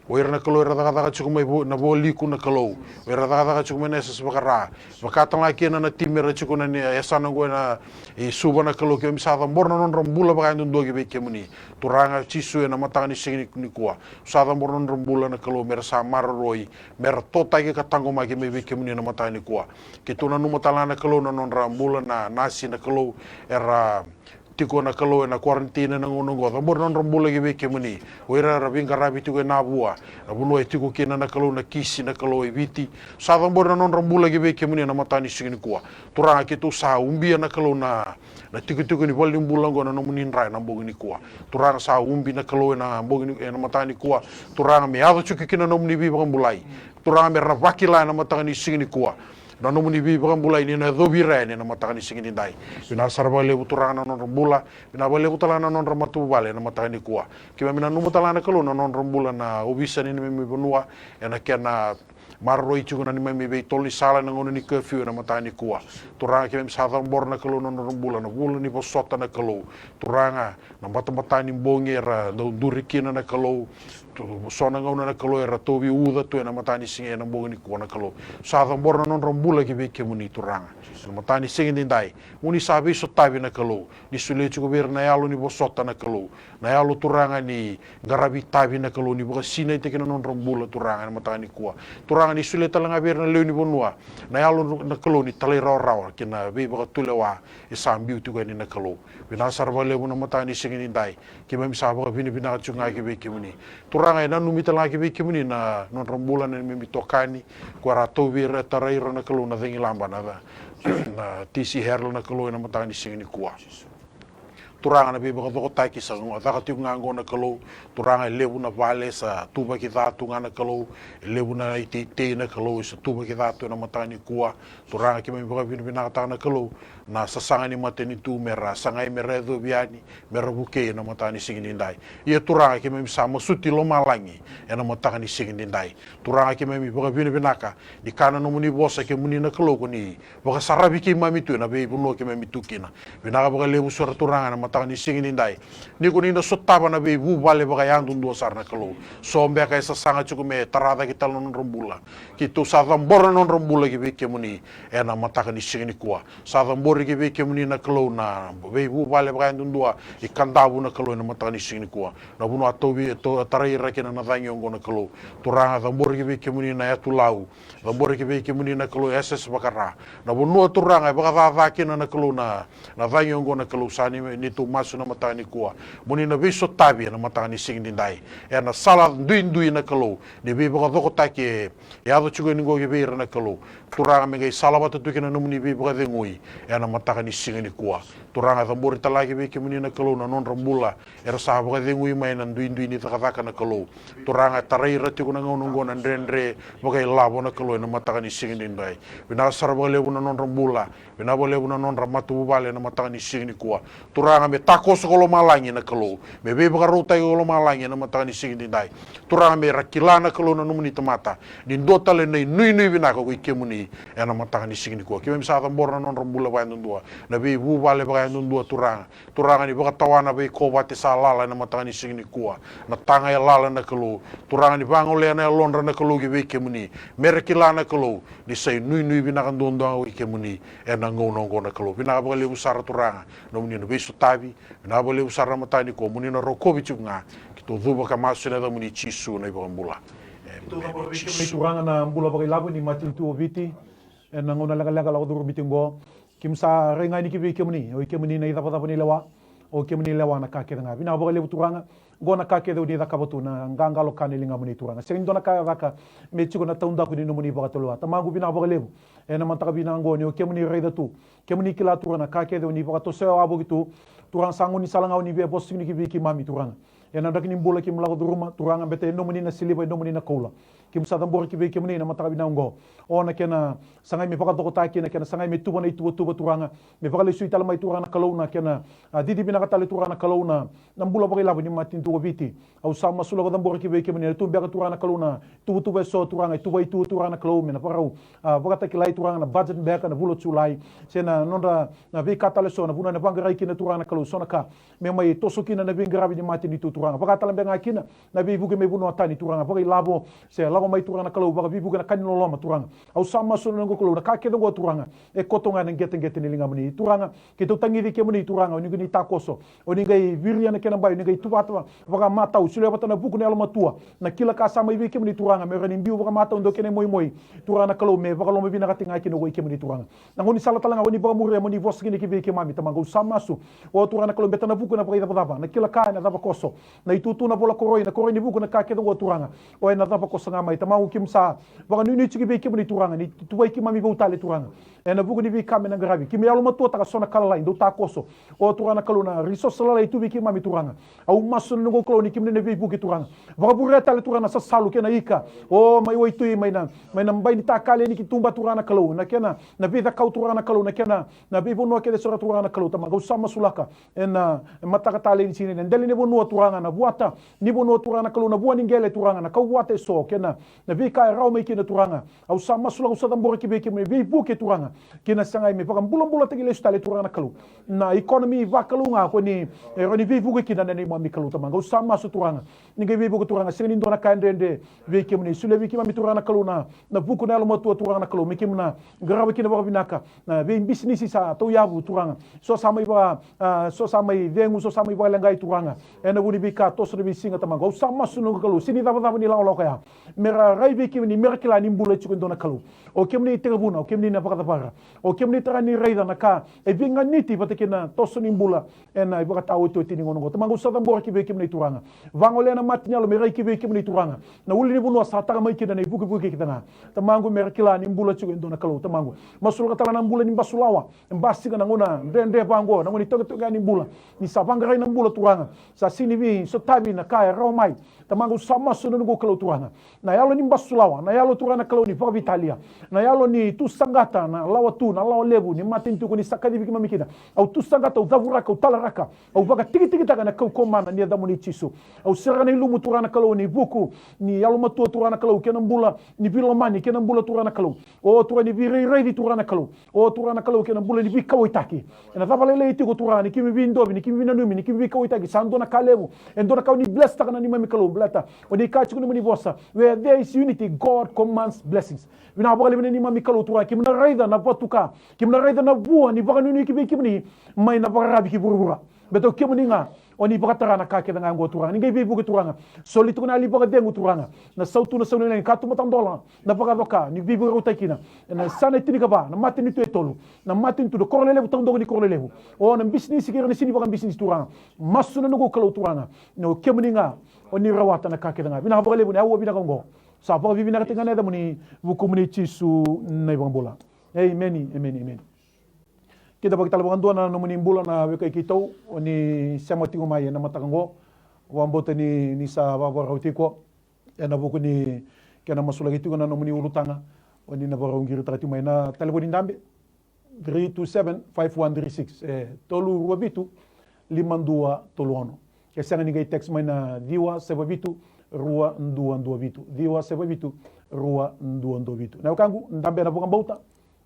O ira na Kalou era cakacaka tiko mai vo-, na Vualiku na Kalou, o ira cakacaka tiko mai na yasayasa vaka-Ra, vaka tale ga kina na timi era tiko na ni yasana oqo ena i Suva na Kalou, keimami sa cabora na nodra bula vakayadudua ki vei kemuni. Turaga Jisu ena mataka ni siga ni, nikua, sa cabora na nodra bula na Kalou, mera sa maroroi, mera totaki ka taqomaki mai vei kemuni na mataka nikua. Keitou nanuma tale ga na Kalou na nodra bula na nasi na Kalou, era tiko na Kalou ena quarantine ena gauna oqo, cabora na nodra bula ki vei kemuni. O ira era veiqaravi tiko e Navua, na vanua e tiko kina na Kalou na Kisi na Kalou e Viti, sa cabora na nodra bula ki vei kemuni ena mataka ni siga nikua. Turaga keitou sa ubia na Kalou na, na tikotiko ni valenibula oqo ena nomuni dra ena bogi nikua. Turaga sa ubi na Kalou ena bogi ni, ena mataka nikua. Turaga me yaco tiko kina na nomuni veivakabulai. Turaga mera na vakila ena mataka ni siga nikua na nomuni veivakabulai ni na yacovi ira yani ena mataka ni siga nidai. Vinaka sara vakalevu Turaga na nodra bula, vinaka vakalevu tale ga na nodra matavuvale ena mataka nikua. Keimami nanuma tale ga na Kalou na nodra bula na ovisa ni neimami vanua, ena kena maroroi tiko na neimami veitolo ni sala ena gauna ni curfew ena mataka nikua. Turaga keimami sa cabora na Kalou na nodra bula na vula ni vosota na Kalou. Turaga na batabata ni bogi era dau duri kina na Kalou. Tu, so na gauna na Kalou era tauvi uca tu ena mataka ni siga ena bogi nikua na Kalou. Sa cabora na nodra bula ki vei kemuni Turaga. Ena mataka ni siga nidai. Mo ni sa veisotavi na Kalou. Ni solia tiko vei ira na yalo ni vosota na Kalou. Na yalo Turaga ni qaravi itavi na Kalou, ni vakasinaiti kina na nodra bula Turaga ena mataka nikua. Turaga ni solia tale ga vei ira na lewe ni vanua na yalo na Kalou ni talairawarawa kei na veivakatulewa e sa biu tiko yani na Kalou. Vinaka sara vakalevu na mataka ni siga nidai. Keimami sa vakavinavinaka tiko ga ki vei kemuni. Turaga e nanumi tale ga ki vei kemuni na nodra bula na neimami itokani, ko era tauvi ira, tarai ira na Kalou na cagilaba na, na T C Herald na Kalou ena mataka ni siga nikua. Turaga na veivakacokotaki sa caka tiko ga oqo na Kalou. Turaga e levu na vale sa tuvaki ca tu ga na Kalou. E levu na iteitei na Kalou e sa tuvaki ca tu ena mataka nikua. Turaga keimami vakavinavinakataka na Kalou na sasaga ni matanitu me ra sagai me ra yacovi yani me ra vukei ena mataka ni siga nidai. Ia Turaga keimami sa masuti lomalagi ena mataka ni siga nidai. Turaga keimami vakavinavinaka ni kaya na nomuni vosa kemuni na Kalou ko ni vakasaravi keimami tu ena veivanua keimami tu kina. Vinaka vakalevu sara Turaga ena mataka ni siga nidai. Ni ko ni na sotava na veivuvale vakayadudua sara na Kalou. So beka e sasaga tiko me tara cake tale na nodra bula. Keitou sa cabora na nodra bula ki vei kemuni ena mataka ni siga nikua. Sa cabori ki vei kemuni na Kalou na veivuvale vakayadudua i Kadavu na Kalou ena mataka ni siga nikua. Na vanua a tauvi, e tau, tarai ira kina na cagi oqo na Kalou. Turaga cabori ki vei kemuni na yatu Lau. Cabori ki vei kemuni na Kalou e yasayasa vakara. Na vanua Turaga e vakacaca kina na Kalou na, na cagi oqo na Kalou sa ni, ni tou masu na mataka nikua. Mo ni na veisotavi ena mataka ni siga nidai. Ena sala duidui na Kalou. Ni veivakacokotaki e yaco tiko yani oqo ki vei ira na Kalou. Turaga me qai salavata tu kina na nomuni veivakacegui ena mataka ni siga nikua. Turaga cabori tale ga ki vei kemuni na Kalou na nodra bula. Era sa vakacegui mai na duidui ni cakacaka na Kalou. Turaga tarai ira tiko na gauna oqo na dredre vakailavo na Kalou ena mataka ni siga nidai. Vinaka sara vakalevu na nodra bula. Vinaka vakalevu na nodra matavuvale ena mataka ni siga nikua. Turaga me takoso ko lomalagi na Kalou. Me veivakarautaki ko lomalagi ena mataka ni siga nidai. Turaga me ra kila na Kalou na nomuni tamata. Ni dua tale na inuinui vinaka ko i kemuni ena mataka ni siga nikua. Keimami sa cabora na nodra bula vakayadudua. Na veivuvale vakayadudua Turaga. Turaga ni vakatawana vei Kovate sa lala ena mataka ni siga nikua. Na taga e lala na Kalou. Turaga ni vagolea na yalodra na Kalou ki vei kemuni. Me ra kila na Kalou. Ni sa inuinui vinaka duadua ga ko i kemuni. Ena gauna oqo na Kalou. Vinaka vakalevu sara Turaga. Nomuni na veisotavi. Vinaka vakalevu sara na mataka nikua. Mo ni na rokovi tiko ga. Keitou cuva ka masu ena yacamuni Jisu na iVakabula. Keitou cabora vei kemuni Turaga na bula vakailavo ni matanitu o Viti. Ena gauna lekaleka lako curumi tiko oqo. Keimami sa rai ga yani ki vei kemuni, o i kemuni na icavacava ni lewa, o kemuni lewa na ka kece ga. Vinaka vakalevu Turaga, oqo na ka kece o ni cakava tu na qaqalo ka na ligamuni Turaga. Sega ni dua na ka e caka me tiko na taudaku ni nomuni vakatulewa. Tamaqu vinaka vakalevu, ena mataka vinaka oqo ni o kemuni raica tu, kemuni kila Turaga na ka kece o ni vakatosoya wavoki tu, Turaga sa gaunisala ga o ni via vosa tiko ni ki vei keimami Turaga. Ena draki ni bula keimami lako curuma, Turaga beta e nomuni na siliva, e nomuni na koula. Keimami sa cabora ki vei kemuni na mataka vinaka oqo. O na kena sagai me vakacokotaki, na kena sagai me tuva na ituvatuva Turaga. Me vakalesui tale mai Turaga na Kalou na kena, a, cici vinaka tale Turaga na Kalou na, na bula vakailavo ni matanitu o Viti. Au sa masulaka cabora ki vei kemuni na tu beka Turaga na Kalou na tuvatuva eso Turaga, e tuvai tu Turaga na Kalou me na vakarau, a, vakatakilai Turaga na budget beka na vula o Julai. Se na nodra, na veika tale eso, na vanua na vaqarai kina Turaga na Kalou, so na ka. Me mai toso kina na veiqaravi ni matanitu Turaga. Vaka tale beka ga kina na veivuke mai vanua tani Turaga. Vakailavo se lako mai Turaga na Kalou. Vakaveivuke na ka ni loloma Turaga. Au sa masu na noqu Kalou na ka kece oqo Turaga. E koto ga na qeteqete ni ligamuni Turaga. Keitou tagici kemuni Turaga. O ni qai takoso. O ni qai viria na kena bai. O ni qai tuvata vakamatau. Solia vata na vuku na yalomatua. Na kila ka sa mai vei kemuni Turaga. Me rawa ni biu vakamatau dau kena imoimoi. Turaga na Kalou me vakalomavinakataki ga kina ko i kemuni Turaga. Na gaunisala tale ga o ni vakamuria mo ni vosa kina ki vei keimami Tamaqu. Au sa masu. O Turaga na Kalou beta na vuku na vakaicavacava, na kila ka ena cava koso, na itutu na vola koroi, na koroi ni vuku na ka kece oqo Turaga. O ena cava koso ga mai Tamaqu keimami sa vakanuinui tiko vei kemuni Turaga, ni tuvai keimami vou tale Turaga. Ena vuku ni veika me na qaravi, keimami yalomatuataka so na ka lalai, dou takoso. O Turaga na Kalou na resource lalai tu vei keimami Turaga. Au masu na noqu Kalou ni keimami na veivuke Turaga. Vakavurea tale Turaga na sasalu kei na ika. O mai waitui mai na, mai na bai ni takali ni ki tuba Turaga na Kalou. Na kena, na veicakau Turaga na Kalou, na kena, na veivanua kece sara Turaga na Kalou Tamaqu. Au sa masulaka. Ena mataka talei ni siga nikua, na dela ni vanua Turaga, na vuata ni vanua Turaga na Kalou, na vua ni qele Turaga, na kauvuata eso kei na, na veika e rawa mai kina Turaga. Au sa masulaka, au sa cabora ki vei kemuni, veivuke Turaga. Kei na sagai me vakabulabulataki lesu tale Turaga na Kalou. Na economy vakalou ga ko ni, e rawa ni veivuke kina na neimami Kalou Tamaqu. Au sa masu Turaga. Ni qai veivuke Turaga, sega ni dua na ka e dredre vei kemuni. Solia vei keimami Turaga na Kalou na, na vuku na yalomatua Turaga na Kalou. Me keimami na qarava kina vakavinaka. Na veibisinisi sa tauyavu Turaga. So sa mai vaka, a, so sa mai cegu, so sa mai vakaleqai Turaga. Ena vuku ni veika toso na veisiga Tamaqu. Au sa masu na noqu Kalou, sega ni cavacava ni lakolako ya. me ra rai vei kemuni, me ra kila ni bula e tiko e dua na Kalou. O kemuni tekivuna, o kemuni na vakacavara, o kemuni tara ni raica na ka e veiganiti vata kei na toso ni bula ena ivakataotioti ni gauna oqo. Tamaqu, au sa cabora ki vei kemuni Turaga. Vagolea na mata ni yalo me rai ki vei kemuni Turaga. Na ulunivanua sa taka mai kina na ivukivuki kece ga. Tamaqu, me ra kila ni bula tiko e dua na Kalou, Tamaqu. Masulaka tale na bula ni basulawa e basika na gauna dredre vaqo, na gauna ni toqetoqe ni bula. Ni sa vaqarai na bula, Turaga. Sa sega ni veisotavi na ka e rawa mai. Tamaqu, sa masu na noqu Kalou, Turaga. Na yalo ni basulawa, na yalo, Turaga na Kalou, ni vakaveitalia. Na yalo ni tu saqata na lawa tu, na lawa levu ni matanitu ko ni sa kacivi keimami kina. Au tu saqata, au cavuraka, au talaraka, au vakatikitikitaka ena kaukaua mana ni yacamuni Jisu. Au sereka na ilumu, Turaga na Kalou, ni vuku ni yalomatua, Turaga na Kalou, kei na bula ni veilomani, kei na bula, Turaga na Kalou. O Turaga ni veirairaici, Turaga na Kalou. O Turaga na Kalou, kei na bula ni veikauwaitaki. Ena cava lailai tiko, Turaga, ni keimami veidovi, ni keimami veinanumi, ni keimami veikauwaitaki, sa dua na ka levu. E dua na ka o ni blesstaka na neimami Kalou, baleta o ni kaya tiko na nomuni vosa, where there is unity, God commands blessings. Vinaka vakalevu na neimami Kalou, Turaga, keimami na raica na vatuka, keimami na raica na vua ni vakanuinui ki vei kemuni mai na vakararavi ki vuravura. Baleta o kemuni ga o ni vakatara na ka kece ga oqo, Turaga. Ni qai veivuke, Turaga. Soli tiko na yalo ni vakacegu, Turaga. Na sautu, na sau ni lagi, katuba, tadola, na vakacoka ni veivakarautaki kina ena yasana e tinikava, na matanitu e tolu, na matanitu, na koro lelevu, taudaku ni koro lelevu. O na bisinisi kei ira na sega ni vakabisinisi, Turaga. Masu na noqu Kalou, Turaga, ni o kemuni ga o ni rawata na ka kece ga. Vinaka vakalevu na aua vinaka oqo. Sa vakavinavinakataki ga na yacamuni, vukumuni Jisu na iVakabula. Emeni, emeni, emeni. Kidavaki tale vakadua na nomuni bula na wekai keitou o ni sema tiko mai ena mataka oqo. Vakabauta ni, ni sa vakavakarau tiko ena vuku ni kena masulaki tiko na nomuni ulutaga. O ni na vakarau qiritaka tiko mai na talevoni dabe, three two seven five one three six, e tolu rua vitu lima dua tolu ono. Ke sega, ni qai text mai na ciwa saiva vitu rua dua dua vitu, ciwa saiva vitu rua dua dua vitu. Na wekaqu, dabe na vakabauta,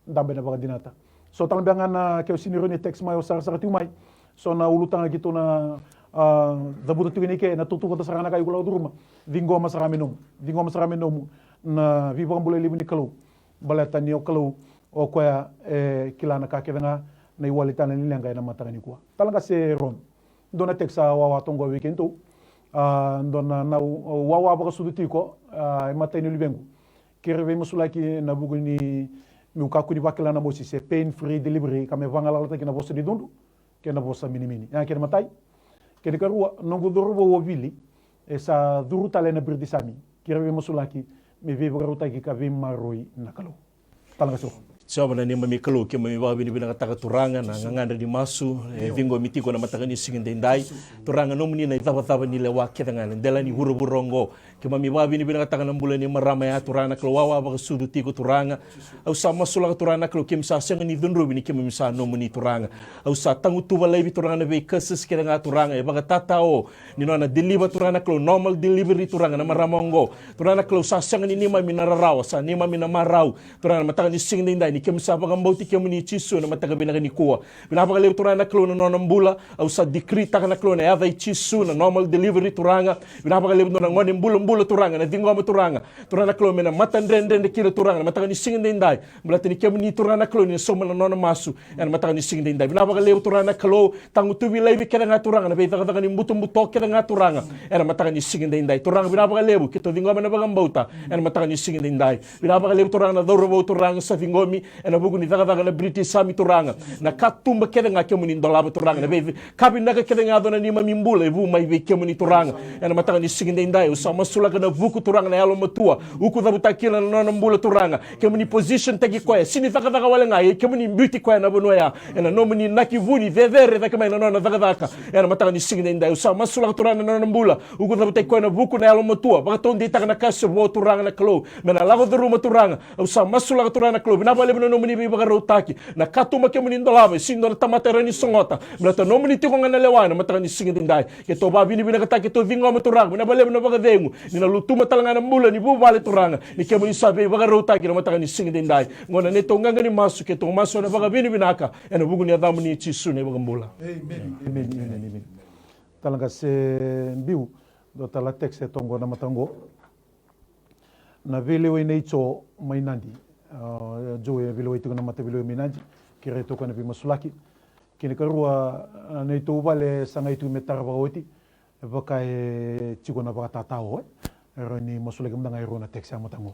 dabe na vakadinata. So tale beka ga na, ke o sega ni rawa ni text mai, o sarasara tiko mai. So na ulutaga keitou na, a, cavuta tiko ni ke, na tukutuku sara ga na ka iko lako curuma. Ciqoma sara me nomu. Ciqoma sara me nomu na veivakabulai levu ni Kalou. Baleta ni o Kalou, o koya e kila na ka kece ga, na iwali tale ni leqa ena mataka nikua. Tale ga se Ron. Dua na text sa wawa toka qo vei keitou. A, dua na, na wawa vakasucu tiko, a, e matai ni luvequ. Kere veimasulaki na vuku ni meu kakua ni vakila na mosi se pain free delivery ka me vagalalataki na vosa ni cudru kei na vosa minimini. Ya kena matai. Kena karua, noqu cauravou o Vili e sa curu tale ena British Army. Kere veimasulaki me veivakarautaki ka veimaroroi na Kalou. Tale ga so. Jiova na neimami Kalou, keimami vakavinavinakataka, Turaga, na gagadre ni masu e ciqomi tiko na mataka ni siga daidai. Turaga, nomuni na icavacava ni lewa kece ga ena dela ni vuravura oqo. Keimami vakavinavinakataka na bula ni marama ya, Turaga na Kalou, wawa vakasucu tiko, Turaga. Au sa masulaka, Turaga na Kalou, keimami sa sega ni cudruvi ni keimami sa nomuni, Turaga. Au sa tagutuva laivi, Turaga, na veikasasi kece ga, Turaga, e vakatatao ni nona deliver, Turaga na Kalou, normal delivery, Turaga, na marama oqo. Turaga na Kalou, sa sega ni neimami na rarawa, sa neimami na marau. Turaga, na mataka ni siga daidai, ni keimami sa vakabauti kemuni Jisu ena mataka vinaka nikua. Vinaka vakalevu, Turaga na Kalou, na nona bula. Au sa decree taka na Kalou na yaca i Jisu na normal delivery, Turaga. Vinaka vakalevu, dua na gone bulabula, Turaga, na ciqoma, Turaga. Turaga na Kalou, me na matadredredre kina, Turaga, na mataka ni siga daidai. Baleta ni kemuni, Turaga na Kalou, ni na sauma na nona masu ena mataka ni siga daidai. Vinaka vakalevu, Turaga na Kalou, tagutuvi laivi kece ga, Turaga, na veicakacaka ni butobuto kece ga, Turaga, ena mataka ni siga daidai. Turaga, vinaka vakalevu, keitou ciqoma na vakabauta ena mataka ni siga daidai. Vinaka vakalevu, Turaga, na cauravou, Turaga, sa ciqomi ena vuku ni cakacaka na British Army, Turaga. Na katuba kece ga kemuni dolava, Turaga, na vei ka vinaka kece ga yaco na neimami bula e vu mai vei kemuni, Turaga. Ena mataka ni siga daidai, au sa masulaka na vuku, Turaga, na yalomatua. Ukucavutaki kina na nona bula, Turaga. Kemuni position taki koya, sega ni cakacaka wale ga, ia kemuni biuti koya na vanua ya. Ena nomuni inaki vuni, cecere cake mai na nona cakacaka. Ena mataka ni siga daidai, au sa masulaka, Turaga, na nona bula. Ukucavutaki koya na vuku, na yalomatua. Vakataudeitaka na ka se vo, Turaga na Kalou, me na lako curuma, Turaga. Au sa masulaka, Turaga na Kalou, vinaka vakalevu na nomuni veivakarautaki. Na katuba kemuni dolava, e sega ni dua na tamata e rawa ni sogota. Baleta nomuni tiko ga na lewa ena mataka ni siga daidai. Keitou vakavinavinakataka, keitou ciqoma, Turaga, vinaka vakalevu na vakacegu. Ni na lutuma tale ga na bula ni vuvale, Turaga, ni kemuni sa veivakarautaki ena mataka ni siga daidai. Oqo na neitou qaqa ni masu, keitou masu ena vakavinavinaka ena vuku ni yacamuni Jisu na iVakabula. Emeni. Emeni, emeni, emeni. Tale ga se Biu, dua tale na text e toka qo na mataka oqo. Na veilewai nei Jo mai Nadi. A, Jo e veilewai tiko na mataveilewai mai Nadi. Kerei toka na veimasulaki. Kena karua, a, neitou vale sa qai tu me tara vakaoti. E vaka e tiko na vakatatao, e. E rawa ni masulaki mada ga e rua na text ya mataqu.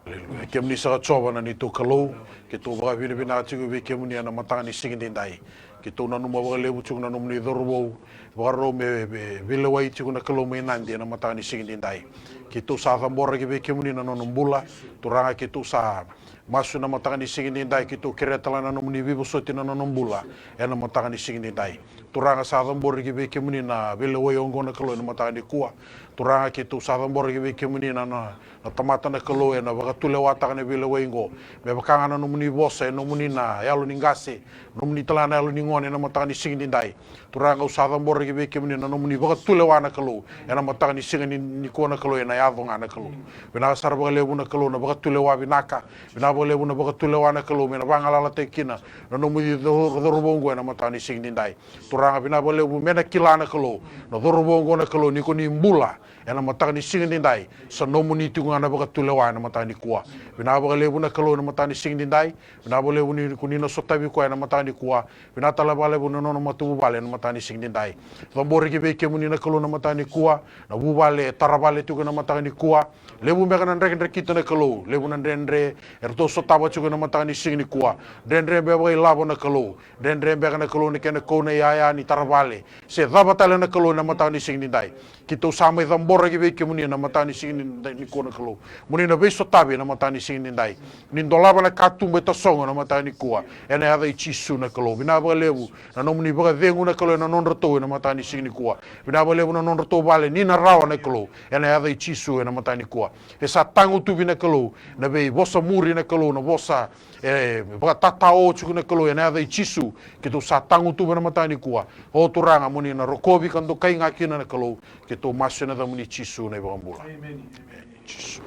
Aleluya. Kemuni saka Jiova na neitou Kalou, keitou vakavinavinaka tiko vei kemuni ena mataka ni siga edaidai. Keitou nanuma vakalevu tiko na nomuni cauravou, vakarau me, me veilewai tiko na Kalou mai Nadi ena mataka ni siga edaidai. Keitou sa cabora ki vei kemuni na nona bula, Turaga keitou sa masu ena mataka ni siga edaidai, keitou kerea tale ga na nomuni veivosoti na nona bula ena mataka ni siga edaidai. Turaga sa cabora ki vei kemuni na veilewai oqo na Kalou ena mataka nikua. Turaga keitou sa cabora ki vei kemuni na, na, na tamata na Kalou ena vakatulewataka na veilewai oqo. Me vaka ga na nomuni vosa, e nomuni na yalo ni qase, nomuni tale ga na yalo ni gone ena mataka ni siga edaidai. Turaga au sa cabora ki vei kemuni na nomuni vakatulewa na Kalou ena mataka ni siga ni, nikua na Kalou ena yaco ga na Kalou. Vinaka sara vakalevu na Kalou na vakatulewa vinaka. Vinaka vakalevu na vakatulewa na Kalou me na vagalalataki kina na nomuni cau-, cauravou oqo ena mataka ni siga edaidai. Turaga vinaka vakalevu me na kila na Kalou na cauravou oqo na Kalou ni ko ni bula ena mataka ni siga edaidai. Sa nomuni tiko ga na vakatulewa ena mataka nikua. Vinaka vakalevu na Kalou ena mataka ni siga edaidai. Vinaka vakalevu ni ko ni na sotavi koya ena mataka nikua. Vinaka tale vakalevu na nona matavuvale ena mataka ni siga edaidai. Cabora ki vei kemuni na Kalou na mataka nikua, na vuvale e tara vale tiko ena mataka nikua. Levu beka na drekidrekita na Kalou, levu na dredre eratou sotava tiko ena mataka ni siga nikua. Dredre beka vakailavo na Kalou, dredre beka na Kalou na kena kau na iyaya ni tara vale se cava tale na Kalou ena mataka ni siga edaidai. Keitou sa mai cabora ki vei kemuni ena mataka ni siga ni, nikua na Kalou. Mo ni na veisotavi ena mataka ni siga edaidai. Ni dolava na katuba e tasogo ena mataka nikua. Ena yaca i Jisu na Kalou. Vinaka vakalevu na nomuni vakacegu na Kalou ena nodratou ena mataka ni siga nikua. Vinaka vakalevu na nodratou vale ni na rawa na Kalou. Ena yaca i Jisu ena mataka nikua. E sa tagutuvi na Kalou na veivosa muri na Kalou, na vosa e vakatatao tiko na Kalou, ena yaca i Jisu. Keitou sa tagutuva ena mataka nikua. O Turaga mo ni na rokovi ka dokai ga kina na Kalou. Keitou masu ena yacamuni Jisu na iVakabula. Emeni. Emeni. Jisu.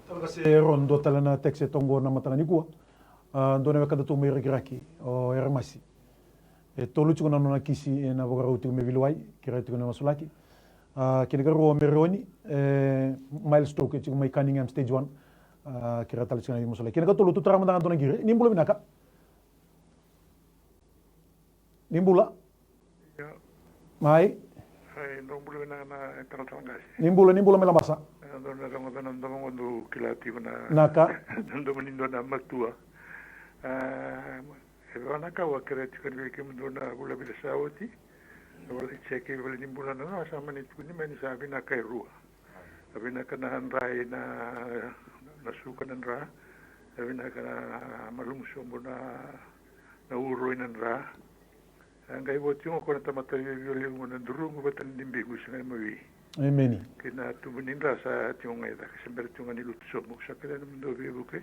Tala qase Ron, dua tale na text e toqo na mataka nikua. A, dua na wekadatou mai Rakiraki, o Eremasi. E tolu tiko na nona kisi ena vakarau tiko me veilewai, kerea tiko na masulaki. A, kena ikarua o Mereoni, e, mild stroke, e tiko mai Cunningham stage one. A, kerea tale tiko na masulaki. Kena ikatolu, tou tara mada ga dua na qiri. Ni bula vinaka. Ni bula. Io. Mai. Ai, dou bula vinaka na talatala qase. Ni bula, ni bula mai Labasa. E, dou na rogoca na domo dou kila tiko na. Naka. Na domo ni dua na matua. A, e, vinaka, au a kerea tiko ni vei kemudou na vula vica sa oti. Na vale check, vale ni bula na, na sa mani tukuni mai ni sa vinaka e rua. A vinaka na dra, na, na suka na dra. A vinaka na malumu sobu na, na uro ina dra. A qai vo tiko qo na tamata viavia levu qo na duruqu vata na dibiqu, sega ni mawi. Emeni. Kei na tubu ni dra sa tiko ga i cake, se bera tiko ga ni lutu sobu, sa kerea nomudou veivuke.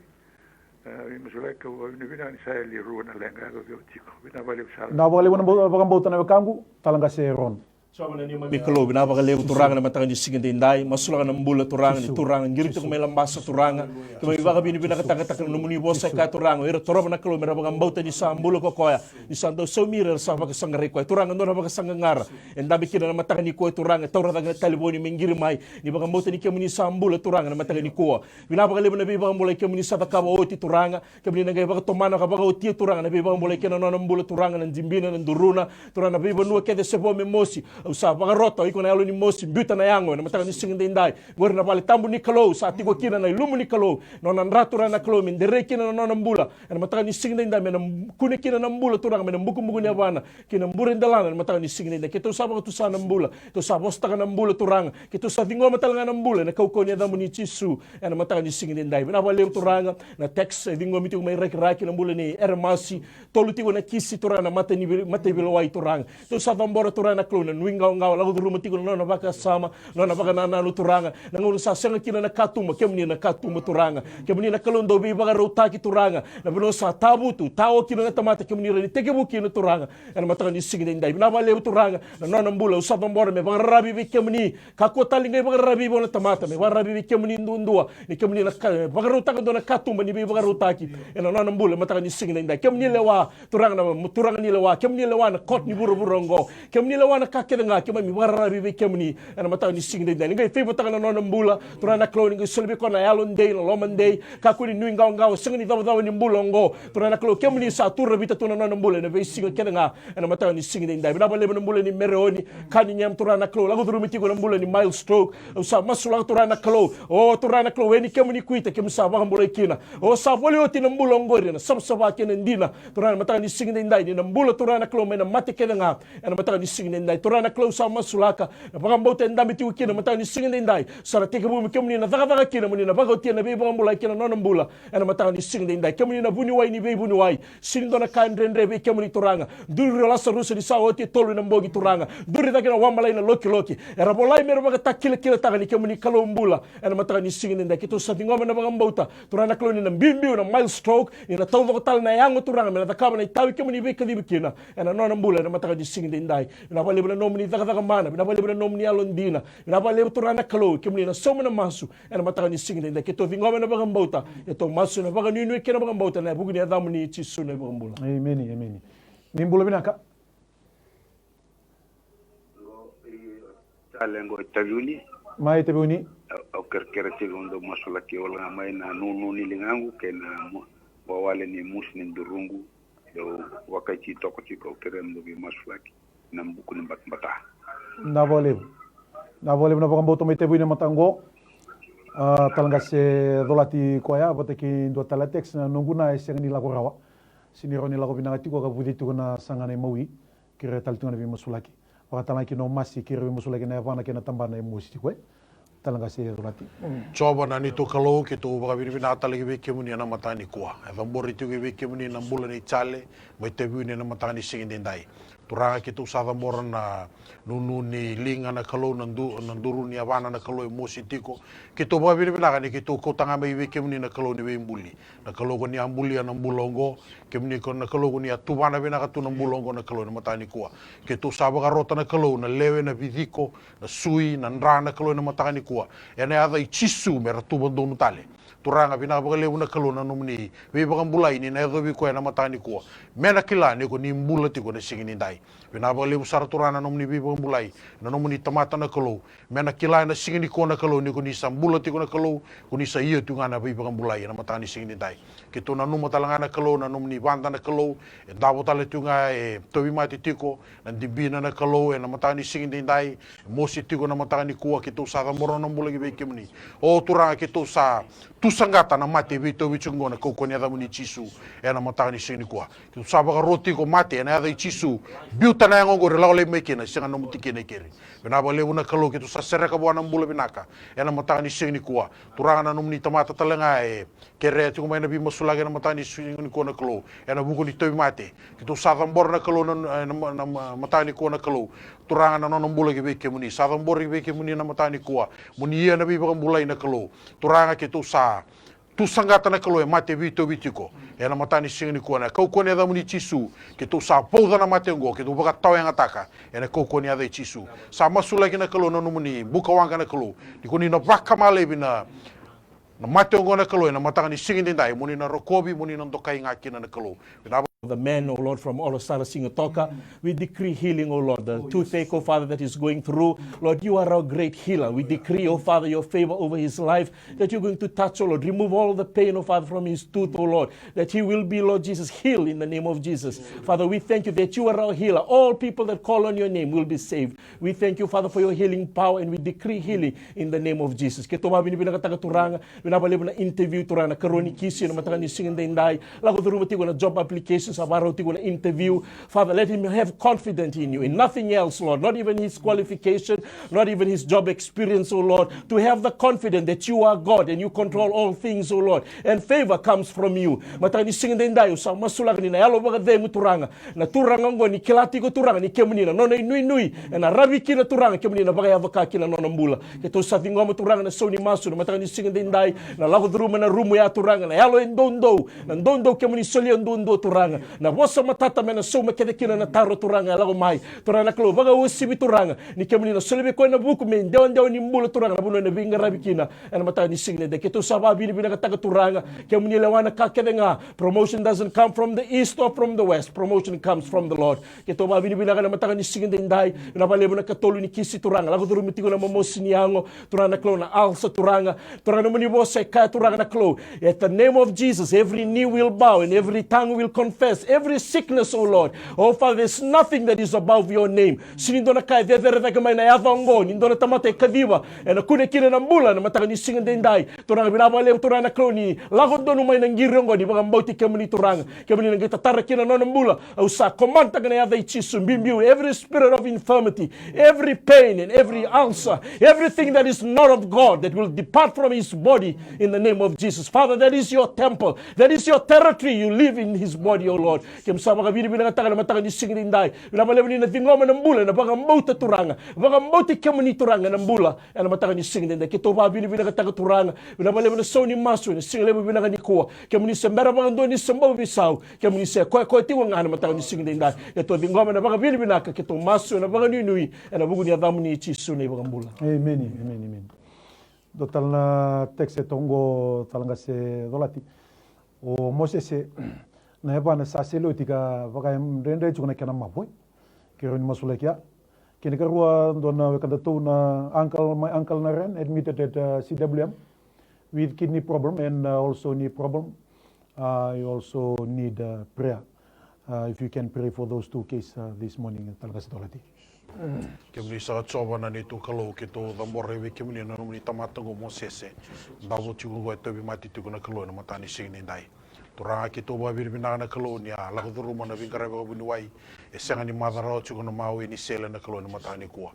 A, veimasulaki, au vakavinavinaka ni sa yali rua na leqa, au via tiko. Vinaka vakalevu sara. Vinaka vakalevu na bau-, vakabauta na wekaqu, tala qase Ron. Jiova na neimami Kalou, vinaka vakalevu Turaga na mataka ni siga edaidai, masulaka na bula Turaga ni Turaga, qiri tiko mai Labasa Turaga. Keimami vakavinavinakataka na nomuni vosa e kaya Turaga, o ira torova na Kalou me ra vakabauta ni sa bula ko koya, ni sa dau saumi ira era sa vakasaqarai koya. Turaga, dua na vakasaqaqara e dabe kina na mataka nikua Turaga, e taura cake na talevoni me qiri mai, ni vakabauta ni kemuni sa bula Turaga na mataka nikua. Vinaka vakalevu na veivakabulai kemuni sa cakava oti Turaga. Kemuni na qai vakatomana ka vakaotia Turaga na veivakabulai kei na nona bula Turaga, na jibina, na duruna, Turaga na veivanua kece se vo me mosi. Au sa vakarota o iko na yalo ni mosi, biuta na yago ena mataka ni siga edaidai. Qori na vale tabu ni Kalou, sa tiko kina na ilumu ni Kalou. Nona dra Turaga na Kalou me derei kina na nona bula ena mataka ni siga edaidai, me na kune kina na bula Turaga mai na bukubuku ni yavana kei na bure delana ena mataka ni siga edaidai. Keitou sa vakatusa na bula, keitou sa vosataka na bula Turaga, keitou sa ciqoma tale ga na bula ena kaukauwa ni yacamuni Jisu. Ena mataka ni siga edaidai, vinaka vakalevu Turaga. Na text e ciqomi tiko mai Rakiraki, na bula nei Eremasi. Tolu tiko na kisi Turaga na mata ni vil-, mata i veilewai Turaga. Tou sa cabora Turaga na Kalou na nuiqawaqawa, lako curuma tiko na nona vakasama, nona vakanananu Turaga. Na gauna sa sega kina na katuba, kemuni na katuba Turaga. Kemuni na Kalou dau veivakarautaki Turaga. Na vanua sa tavutu, tao kina na tamata, kemuni rawa ni tekivu kina Turaga. Ena mataka ni siga edaidai, vinaka vakalevu Turaga. Na nona bula au sa cabora me vakararavi vei kemuni. Kakua tale ni qai vakararavi vua na tamata, me vakararavi vei kemuni duadua. Ni kemuni na ka, vakarautaka dua na katuba ni veivakarautaki ena nona bula mataka ni siga edaidai. Kemuni lewa, Turaga na, Turaga ni lewa, kemuni lewa na court ni vuravura oqo. Kemuni lewa na ka kece kece ga keimami vakararavi vei kemuni ena mataka ni siga daidai. Ni qai favour-taka na nona bula, Turaga na Kalou, ni qai soli vei koya na yalodei, na lomadei, kakua ni nuiqawaqawa, sega ni cavacava ni bula oqo. Turaga na Kalou, kemuni sa tu ravita tu na nona bula ena veisiga kece ga ena mataka ni siga daidai. Vinaka vakalevu na bula ni Mereoni Cunningham, Turaga na Kalou, lako curuma tiko na bula ni mild stroke. Au sa masulaka, Turaga na Kalou, o Turaga na Kalou, e ni kemuni kuita, kemuni sa vakabulai kina. O sa voli oti na bula oqori ena savasava kei na dina, Turaga, ena mataka ni siga daidai, ni na bula, Turaga na Kalou, mai na mate kece ga ena mataka ni siga daidai. Turaga na Kalou, sa masulaka, na vakabauta e dabe tiko kina mataka ni siga daidai, sa na tekivu me kemuni na cakacaka kina, mo ni na vakaotia na veivakabulai kei na nona bula ena mataka ni siga daidai. Kemuni na vuniwai ni veivuniwai, sega ni dua na ka e dredre vei kemuni, Turaga. Duri o Lasarusa ni sa oti e tolu na bogi, Turaga. Duri cake na wamalai, na lokiloki. Era volai me ra vakatakilakilataka ni kemuni Kalou bula ena mataka ni siga daidai. Keitou sa ciqoma na vakabauta, Turaga na Kalou, ni na biubiu na mild stroke, ni na taucoko tale na yago, Turaga, me na cakava na itavi kemuni veikacivi kina ena nona bula ena mataka ni siga daidai. Vinaka vakalevu na nomuni cakacaka mana, vinaka vakalevu na nomuni yalodina, vinaka vakalevu, Turaga na Kalou, kemuni na sauma na masu ena mataka ni siga daidai. Keitou ciqoma na vakabauta, keitou masu ena vakanuinui kei na vakabauta ena vuku ni yacamuni Jisu na iVakabula. Emeni, emeni. Ni bula vinaka. Qo i Jale qo i Taveuni. Mai Taveuni. Au, au kerekere tiko mo dou masulaki wale ga mai na nunu ni ligaqu kei na mo-, wawale ni mosi ni duruqu. Dou vakaiti toko tiko, au kerea mo dou veimasulaki na buku ni batabata. Vinaka vakalevu. Vinaka vakalevu na vakabauta mai Taveuni ena mataka qo. A, tale ga se colati koya vata kei dua tale a text, na noqu na e sega ni lako rawa. Sega ni rawa ni lako vinaka tiko ka vuci tiko na saga na imawi. Kerea tale tiko ga na veimasulaki. Vakatalega kina o Masi, kerea veimasulaki na yavana kei na tabana e mosi tiko, e. Tale ga se colati. Jiova na neitou Kalou, keitou vakavinavinaka tale ki vei kemuni ena mataka nikua. E cabori tiko ki vei kemuni na bula nei Jale mai Taveuni ena mataka ni siga daidai. Turaga, keitou sa cabora na nunu ni liga na Kalou, na du-, na duru ni yavana na Kalou e mosi tiko. Keitou vakavinavinaka ni keitou kauta ga mai vei kemuni na Kalou ni veibuli. Na Kalou ko ni a bulia na bula oqo, kemuni ko na Kalou ko ni a tuvana vinaka tu na bula oqo na Kalou ena mataka nikua. Keitou sa vakarota na Kalou na lewe, na viciko, na sui, na dra na Kalou ena mataka nikua. Ena yaca i Jisu me ra tuva donu tale. Turaga, vinaka vakalevu na Kalou na nomuni veivakabulai ni na yacovi koya ena mataka nikua. Me na kila ni ko ni bula tiko ena siga nidai. Vinaka vakalevu sara Turaga na nomuni veivakabulai, na nomuni tamata na Kalou. Me na kila ena siga nikua na Kalou ni ko ni sa bula tiko na Kalou, ko ni sa ia tu ga na veivakabulai ena mataka ni siga nidai. Keitou nanuma tale ga na Kalou na nomuni vada na Kalou, e davo tale tu ga e tauvimate tiko, na dibina na Kalou ena mataka ni siga nidai, e mosi tiko na mataka nikua, keitou sa cabora na bula ki vei kemuni. O Turaga, keitou sa tusaqata na mate e veitauvi tiko oqo ena kaukauwa ni yacamuni Jisu ena mataka ni siga nikua. Keitou sa vakaroti iko mate ena yaca i Jisu. Biuta na yago oqori, lako lai mai kina, sega na nomu tikina i keri. Vinaka vakalevu na Kalou, keitou sa sereka vua na bula vinaka ena mataka ni siga nikua. Turaga na nomuni tamata tale ga e kerea tiko mai na veimasulaki ena mataka ni siga nikua na Kalou. Ena vuku ni tauvimate. Keitou sa cabora na Kalou na, na, na, na mataka nikua na Kalou. Turaga na nona bula ki vei kemuni. Sa cabora ki vei kemuni na mataka nikua. Mo ni ia na veivakabulai na Kalou. Turaga keitou sa tusaqata na Kalou e mate e veitauvi tiko. Ena mataka ni siga nikua ena kaukauwa ni yacamuni Jisu. Keitou sa vauca na mate oqo, keitou vakatawayagataka. Ena kaukauwa ni yaca i Jisu. Sa masulaki na Kalou na nomuni bukawaqa na Kalou. Ni ko ni na vakama laivi na, na mate oqo na Kalou, ena mataka ni siga nidai, mo ni na rokovi, mo ni na dokai ga kina na Kalou. Vinaka. The man, oh Lord, from Olosara Sigatoka. We decree healing, oh Lord. The toothache, oh Father, that is going through. Lord, you are our great healer. We decree, oh Father, your favor over his life, that you're going to touch, oh Lord. Remove all the pain, oh Father, from his tooth, oh Lord, that he will be, Lord Jesus, healed in the name of Jesus. Father, we thank you that you are our healer. All people that call on your name will be saved. We thank you, Father, for your healing power, and we decree healing in the name of Jesus. Keitou vakavinavinakataka Turaga, vinaka vakalevu na interview Turaga, na karua ni kisi ena mataka ni siga daidai. Lako curuma tiko na job applications, a vakarau tiko na interview. Father, let him have confidence in you, in nothing else, Lord. Not even his qualification, not even his job experience, oh Lord. To have the confidence that you are God and you control all things, oh Lord. And favor comes from you. Mataka ni siga daidai, au sa masulaka ni na yalo vakacegu Turaga. Na turaga oqo ni kila tiko Turaga ni kemuni na nona inuinui, ena ravi kina Turaga kemuni na vakayaco ka kina nona bula. Keitou sa ciqoma Turaga na sau ni masu na mataka ni siga daidai, na lako curuma na rumu ya Turaga, na yalo e doudou, na doudou kemuni solia duadua Turaga. Na vosa matata me na sauma kece kina na taro, Turaga, e lako mai. Turaga na Kalou, vakauasivi, Turaga, ni kemuni na solia vei koya na vuku me idewadewa ni bula, Turaga, na vanua e na veiqaravi kina. Ena mataka ni siga edaidai, keitou sa vakavinavinakataka, Turaga, kemuni lewa na ka kece ga. Promotion doesn't come from the east or from the west. Promotion comes from the Lord. Keitou vakavinavinaka ena mataka ni siga edaidai. Vinaka vakalevu na katolu ni kisi, Turaga, lako curuma tiko na momosi ni yago, Turaga na Kalou, na ulcer, Turaga. Turaga, na nomuni vosa e kaya, Turaga na Kalou, at the name of Jesus, every knee will bow and every tongue will confess, every sickness, oh Lord. Oh Father, there's nothing that is above your name. Sega ni dua na ka e cecere cake mai na yaca oqo, ni dua na tamata e kaciva, ena kune kina na bula ena mataka ni siga edaidai. Turaga, vinaka vakalevu, Turaga na Kalou, ni lako donu mai na qiri oqo ni vakabauti kemuni, Turaga. Kemuni na qai tatara kina na nona bula. Au sa commandtaka ena yaca i Jisu, bibiu every spirit of infirmity, every pain and every ulcer, everything that is not of God that will depart from his body in the name of Jesus. Father, that is your temple. That is your territory. You live in his body, oh Lord. Kemuni sa vakavinavinakataka ena mataka ni siga edaidai. Vinaka vakalevu ni na ciqoma na bula ena vakabauta, Turaga. Vakabauti kemuni, Turaga, ena bula ena mataka ni siga edaidai. Keitou vakavinavinakataka, Turaga. Vinaka vakalevu na sau ni masu ena siga levu vinaka nikua. Kemuni se bera vakadua ni se bau veisau. Kemuni se koya koya tiko ga ena mataka ni siga edaidai. Keitou ciqoma na vakavinavinaka, keitou masu ena vakanuinui ena vuku ni yacamuni, Jisu na iVakabula. Emeni, emeni, emeni. Dua tale na text e toqo, tale ga se colati. O Mosese, na yavana sa sele oti ka vaka e dredre tiko na kena mavoe. Keirau ni masulaki ya. Kena ikarua, dua na wekadatou na uncle, my uncle Naren, admitted at uh, C W M with kidney problem and uh, also knee problem. Uh, you also need uh, prayer. Uh, if you can pray for those two cases uh, this morning, tale ga se colati. Kemuni saka Jiova na neitou Kalou, keitou cabora vei kemuni na nomuni tamata oqo Mosese. Davo tiko oqo e tauvimate tiko na Kalou ena mataka ni siga edaidai. Turaga, keitou vakavinavinaka na Kalou ni a lako curuma na veiqaravi vakavuniwai. E sega ni maca rawa tiko na mawe ni sele na Kalou ena mataka nikua.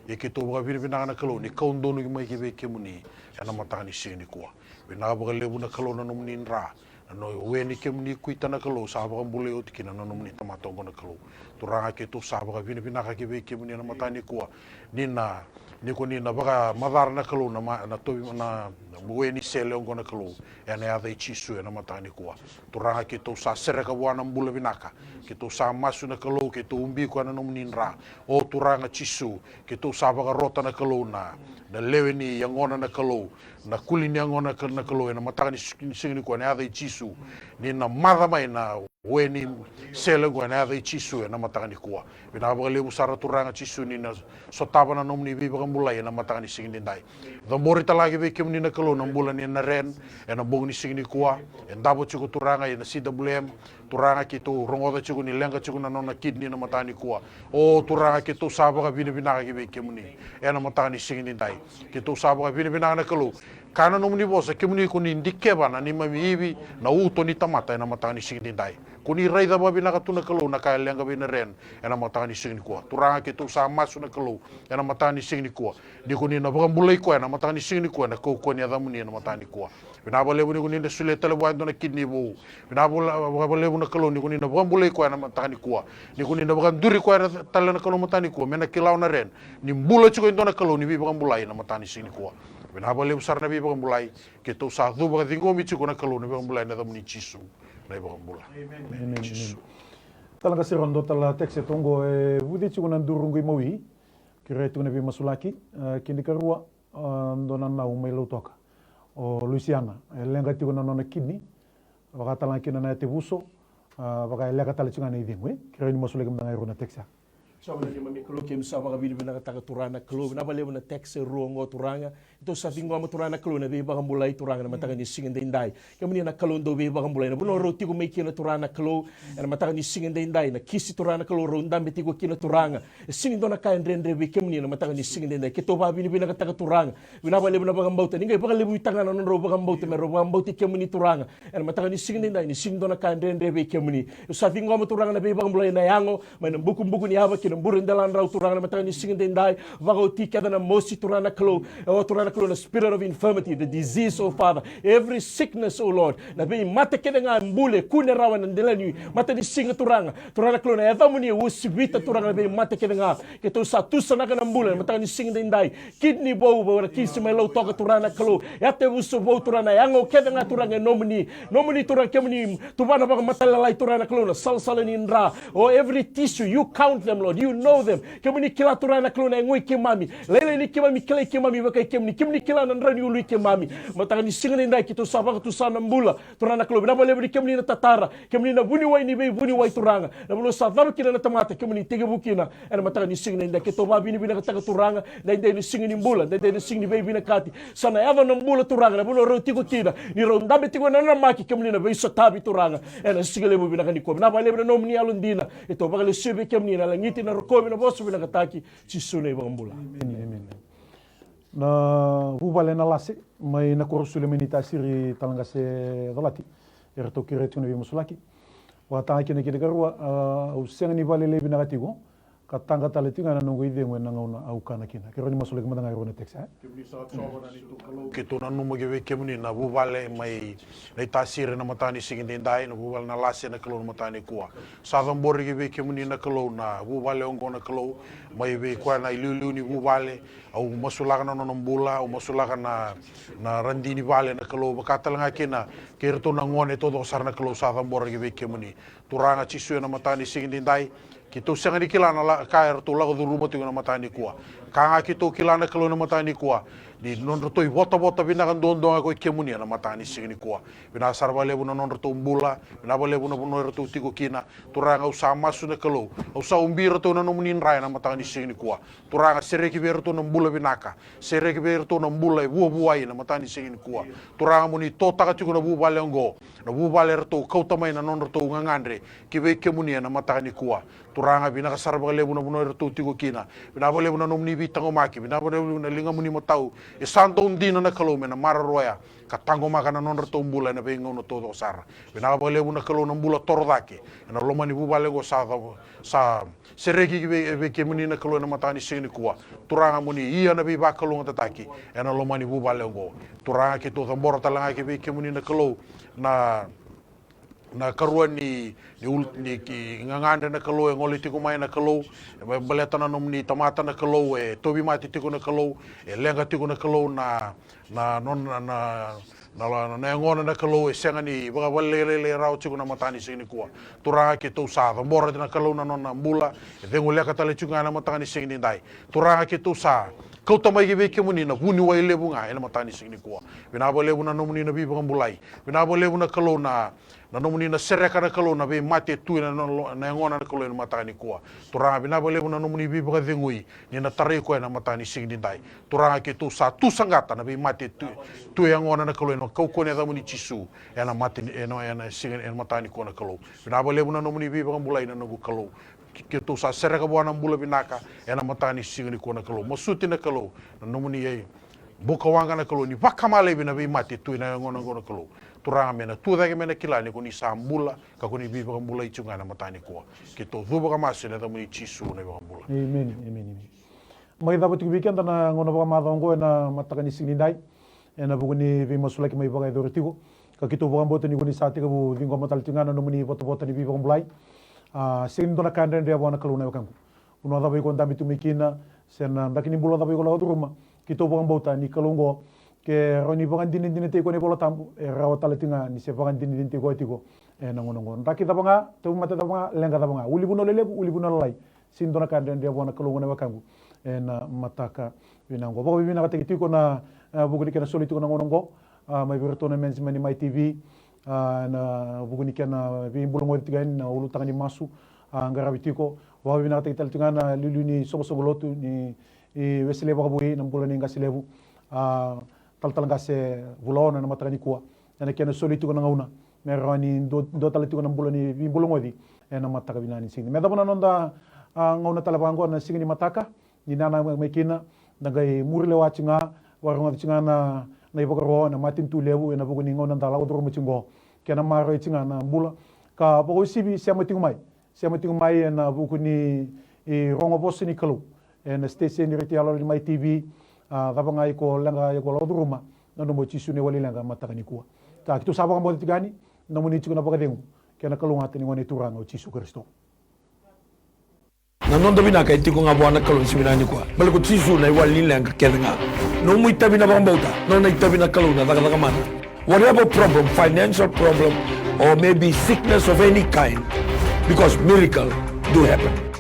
Ia keitou vakavinavinaka na Kalou ni kau donu mai ki vei kemuni ena mataka ni siga nikua. Vinaka vakalevu na Kalou na nomuni dra. Na no we ni kemuni kuita na Kalou sa vakabulai oti kina na nomuni tamata oqo na Kalou. Turaga, keitou sa vakavinavinaka ki vei kemuni ena mataka nikua. Ni na, ni ko ni na vakamacala na Kalou na, ma, na tovi na, na we ni sele oqo na Kalou. Ena yaca i Jisu ena mataka nikua. Turaga, keitou sa sereka vua na bula vinaka. Keitou sa masu na Kalou, keitou ubi koya na nomuni dra. O Turaga Jisu, keitou sa vakarota na Kalou na, na lewe ni yagona na Kalou. Na kuli ni yagona na Kalou ena mataka ni siga nikua ena yaca i Jisu. Ni na maca mai na we ni sele oqo ena yaca i Jisu ena mataka nikua. Vinaka vakalevu sara Turaga Jisu ni na sotava na nomuni veivakabulai ena mataka ni siga edaidai. Cabori tale ga ki vei kemuni na Kalou na bula nei Naren ena bogi ni siga nikua. E davo tiko Turaga ena C W M. Turaga, keitou rogoca tiko ni leqa tiko na nona kidney ena mataka nikua. O Turaga, keitou sa vakavinavinaka ki vei kemuni ena mataka ni siga edaidai. Keitou sa vakavinavinaka na Kalou. Kaya na nomuni vosa, kemuni ko ni dikeva na neimami ivi na uto ni tamata ena mataka ni siga edaidai. Ko ni raica vakavinaka tu na Kalou na ka e leqa vei Naren ena mataka ni siga nikua. Turaga, keitou sa masu na Kalou ena mataka ni siga nikua. Ni ko ni na vakabulai koya ena mataka ni siga nikua ena kaukauwa ni yacamuni ena mataka nikua. Vinaka vakalevu ni ko ni na solia tale vua e dua na kidney vou. Vinaka vakalevu na Kalou ni ko ni na vakabulai koya ena mataka nikua. Ni ko ni na vakaduri koya tale na Kalou mataka nikua me na kila o Naren ni bula tiko e dua na Kalou ni veivakabulai ena mataka ni siga nikua. Vinaka vakalevu sara na veivakabulai. Keitou sa cuva ka ciqomi tiko na Kalou na veivakabulai ena yacamuni Jisu na iVakabula. Emeni. Tale ga sara dua tale text e toqo e vuci tiko na duruqu i Maui. Kerea tiko na veimasulaki. Kena ikarua, dua na nau mai Lautoka, o Lusiana, e leqa tiko na nona kidney. Vaka tale ga kina na yatevuso, vaka e leqa tale tiko ga na icegu. Kerea ni masulaki mada ga e rua na text ya. Sa vinaka neimami Kalou, keimami sa vakavinavinakataka Turaga na Kalou. Vinaka vakalevu na text e rua oqo Turaga. Keitou sa ciqoma Turaga na Kalou na veivakabulai Turaga ena mataka ni siga edaidai. Kemuni na Kalou dau veivakabulai. Na vanua rau tiko mai kina Turaga na Kalou ena mataka ni siga edaidai, na kisi Turaga na Kalou rau dabe tiko kina Turaga. E sega ni dua na ka e dredre vei kemuni ena mataka ni siga edaidai. Keitou vakavinavinakataka Turaga. Vinaka vakalevu na vakabauta. Ni qai vakalevuitaka ga na nodrau vakabauta me rau vakabauti kemuni Turaga. Ena mataka ni siga edaidai, ni sega ni dua na ka e dredre vei kemuni. Au sa ciqoma Turaga na veivakabulai ena yago, mai na bukubuku ni yava kei na bure deladrau Turaga na mataka ni siga daidai, vakaoti kece na mosi Turaga na Kalou, o Turaga na Kalou na spirit of infirmity, the disease, oh Father, every sickness, oh Lord, na veimate kece ga e bule, kune rawa na dela ni mataka ni siga Turaga, Turaga na Kalou na yacamuni e uasivita Turaga na veimate kece ga, keitou sa tusanaka na bula na mataka ni siga daidai, kidney vou, vou na kisi mai Lautoka Turaga na Kalou, yatevuso vou Turaga na yago kece ga Turaga e nomuni, nomuni Turaga kemuni, tuvana vakamatailalai Turaga na Kalou na salasala ni dra, oh every tissue, you count them Lord, you know them, kemuni kila Turaga na Kalou na yago i keimami, lailai ni keimami kilai keimami vakai kemuni, kemuni kila na dra ni ulu i keimami, mataka ni siga daidai keitou sa vakatusa na bula, Turaga na Kalou, vinaka vakalevu ni kemuni na tatara, kemuni na vuniwai ni veivuniwai Turaga, na vanua sa cava kina na tamata kemuni tekivu kina, ena mataka ni siga daidai keitou vakavinavinakataka Turaga, daidai na siga ni bula, daidai na siga ni veivinakati, sa na yaco na bula Turaga, na vanua rau tiko kina, ni rau dabe tiko na namaki kemuni na veisotavi Turaga, ena siga levu vinaka nikua, vinaka vakalevu na nomuni yalodina, keitou vakalesuya vei kemuni na lagiti na rokovi na vosa vinakataki, Jisu na iVakabula. Emeni, emeni. Na vuvale na Lase mai na koro sule mai ni tasiri Talaqase Calati. Eratou kerea tiko na veimasulaki. Vakataga kina kina karua, a, au sega ni vakalelei vinaka tiko. Ka taqa tale tiko ga na noqu icegu ena gauna au kana kina. Kerea ni masulaki mada ga e rua na text, e? Keitou nanuma ki vei kemuni na vuvale mai na itasiri na mataka ni siga daidai, na vuvale na Lase na Kalou na mataka nikua. Sa cabori ki vei kemuni na Kalou na vuvale oqo na Kalou, mai vei koya na iliuliu ni vuvale, au masulaka na nona bula, au masulaka na, na radini vale na Kalou, vaka tale ga kina kei iratou na gone taucoko sara na Kalou sa cabora ki vei kemuni. Turaga Jisu ena mataka ni siga daidai, keitou sega ni kila na la, ka eratou lako curuma tiko na mataka nikua. Ka ga keitou kila na Kalou na mataka nikua, ni nodratou ivotavota vinaka duadua ga ko i kemuni ena mataka ni siga nikua. Vinaka sara vakalevu na nodratou bula, vinaka vakalevu na vanua eratou tiko kina. Turaga au sa masu na Kalou, au sa ubi iratou na nomuni dra ena mataka ni siga nikua. Turaga, sereki vei iratou na bula vinaka. Sereki vei iratou na bula e vuavuai ena mataka ni siga nikua. Turaga, mo ni totaka tiko na vuvale oqo, na vuvale eratou kauta mai na nodratou gagadre ki vei kemuni ena mataka nikua. Turaga, vinaka sara vakalevu na vanua eratou tiko kina. Vinaka vakalevu na nomuni veitaqomaki, vinaka vakalevu na ligamuni matau e sa dau dina na Kalou me na maroroya ka taqomaka na nodratou bula ena veigauna taucoko sara. Vinaka vakalevu na Kalou na bula torocake ena loma ni vuvale oqo sa, sa sereki ki vei, vei kemuni na Kalou ena mataka ni siga nikua. Turaga, mo ni ia na veivakalougatataki ena loma ni vuvale oqo. Turaga, keitou cabora tale ga ki vei kemuni na Kalou na, na karua ni, ni, ul, ni ki, gagadre na Kalou e gole tiko mai na Kalou, e baleta na nomuni tamata na Kalou e tauvimate tiko na Kalou, e leqa tiko na Kalou na, na, nona, na, na, na, na yagona na Kalou e sega ni vakavalailai rawa tiko na mataka ni siga nikua. Turaga, keitou sa cabora na Kalou na nona bula, e ceguleka tale tiko ga ena mataka ni siga daidai. Turaga, keitou sa kauta mai ki vei kemuni na vuniwai levu ga ena mataka ni siga nikua. Vinaka vakalevu na nomuni na veivakabulai. Vinaka vakalevu na Kalou na, na nomuni na sereka na Kalou na veimate e tu ena, na, na yagona na Kalou ena mataka nikua. Turaga, vinaka vakalevu na nomuni veivakacegui ni na tarai koya ena mataka ni siga daidai. Turaga, keitou sa tu saqata na veimate tu, tu e yagona na Kalou ena kaukauwa ni yacamuni Jisu, ena mata ni, ena, ena siga, ena mataka nikua na Kalou. Vinaka vakalevu na nomuni veivakabulai na noqu Kalou. Ke, keitou sa sereka vua na bula vinaka ena mataka ni siga nikua na Kalou. Masuti na Kalou na nomuni, e, buka waqa na Kalou ni vakama laivi na veimate tu ena yagona oqo na Kalou. Turaga, me na tu cake me na kila ni ko ni sa bula ka ko ni veivakabulai tiko ga ena mataka nikua. Keitou cuva ka masu ena yacamuni Jisu na iVakabula. Emeni, emeni, emeni. Mai cava tiko vei keda na gauna vakamacawa oqo ena mataka ni siga nidai, ena vuku ni veimasulaki mai vakayacori tiko. Ka keitou vakabauta ni ko ni sa tekivu ciqoma tale tiko ga na nomuni votavota ni veivakabulai. A, sega ni dua na ka dredre vua na Kalou na wekaqu. Vanua cava iko dabe tu mai kina, se na draki ni bula cava iko lako curuma, keitou vakabauta ni Kalou oqo, ke rawa ni vakadinadinataki koya na iVola Tabu, e rawa tale tiko ga ni se vakadinadinataki koya tiko ena gauna oqo. Draki cava ga, tauvimate cava ga, leqa cava ga, ulunivanua lelevu, ulunivanua lalai, sega ni dua na ka dredre vua na Kalou oqo na wekaqu ena mataka vinaka oqo. Vakavinavinakataki tiko na, e, vuku ni kena soli tiko na gauna oqo, a, mai vei iratou na management ni Mai T V, a, ena vuku ni kena veibulagoci tiko yani na ulutaga ni masu, a, qaravi tiko. Vakavinavinakataki tale tiko ga na iliuliu ni soqosoqo lotu ni, i, Wesley Vakavoui, na bula ni qase levu, a, Talatala Qase Vulaona ena mataka nikua. Ena kena soli tiko na gauna me rawa ni dua, dua tale tiko na bula ni veibulagoci ena mataka vinaka ni siga. Me yacova na noda, a, gauna tale vaqo na siga ni mataka, ni nana mai, mai kina, da qai muri lewa tiko ga, vakarogoca tiko ga na, na ivakaro na matanitu levu ena vuku ni gauna da lako curuma tiko oqo. Kena maroroi tiko ga na bula. Ka vakauasivi, sema tiko mai. Sema tiko mai ena vuku ni, i Rogo Vosa ni Kalou ena station ni retio yalo ni Mai T V. A, cava ga iko leqa, iko lako curuma, nanuma o Jisu na iwali leqa mataka nikua. Ka keitou sa vakabauta tiko yani, nomuni tiko na vakacegu kei na kalougata ni Gone Turaga o Jisu Karisito. Na noda vinaka e tiko ga vua na Kalou ni siga vinaka nikua. Baleta ko Jisu na iwali ni leqa kece ga. Nomu itavi na vakabauta, nona itavi na Kalou na cakacaka mana. Whatever problem, financial problem, or maybe sickness of any kind, because miracle do happen.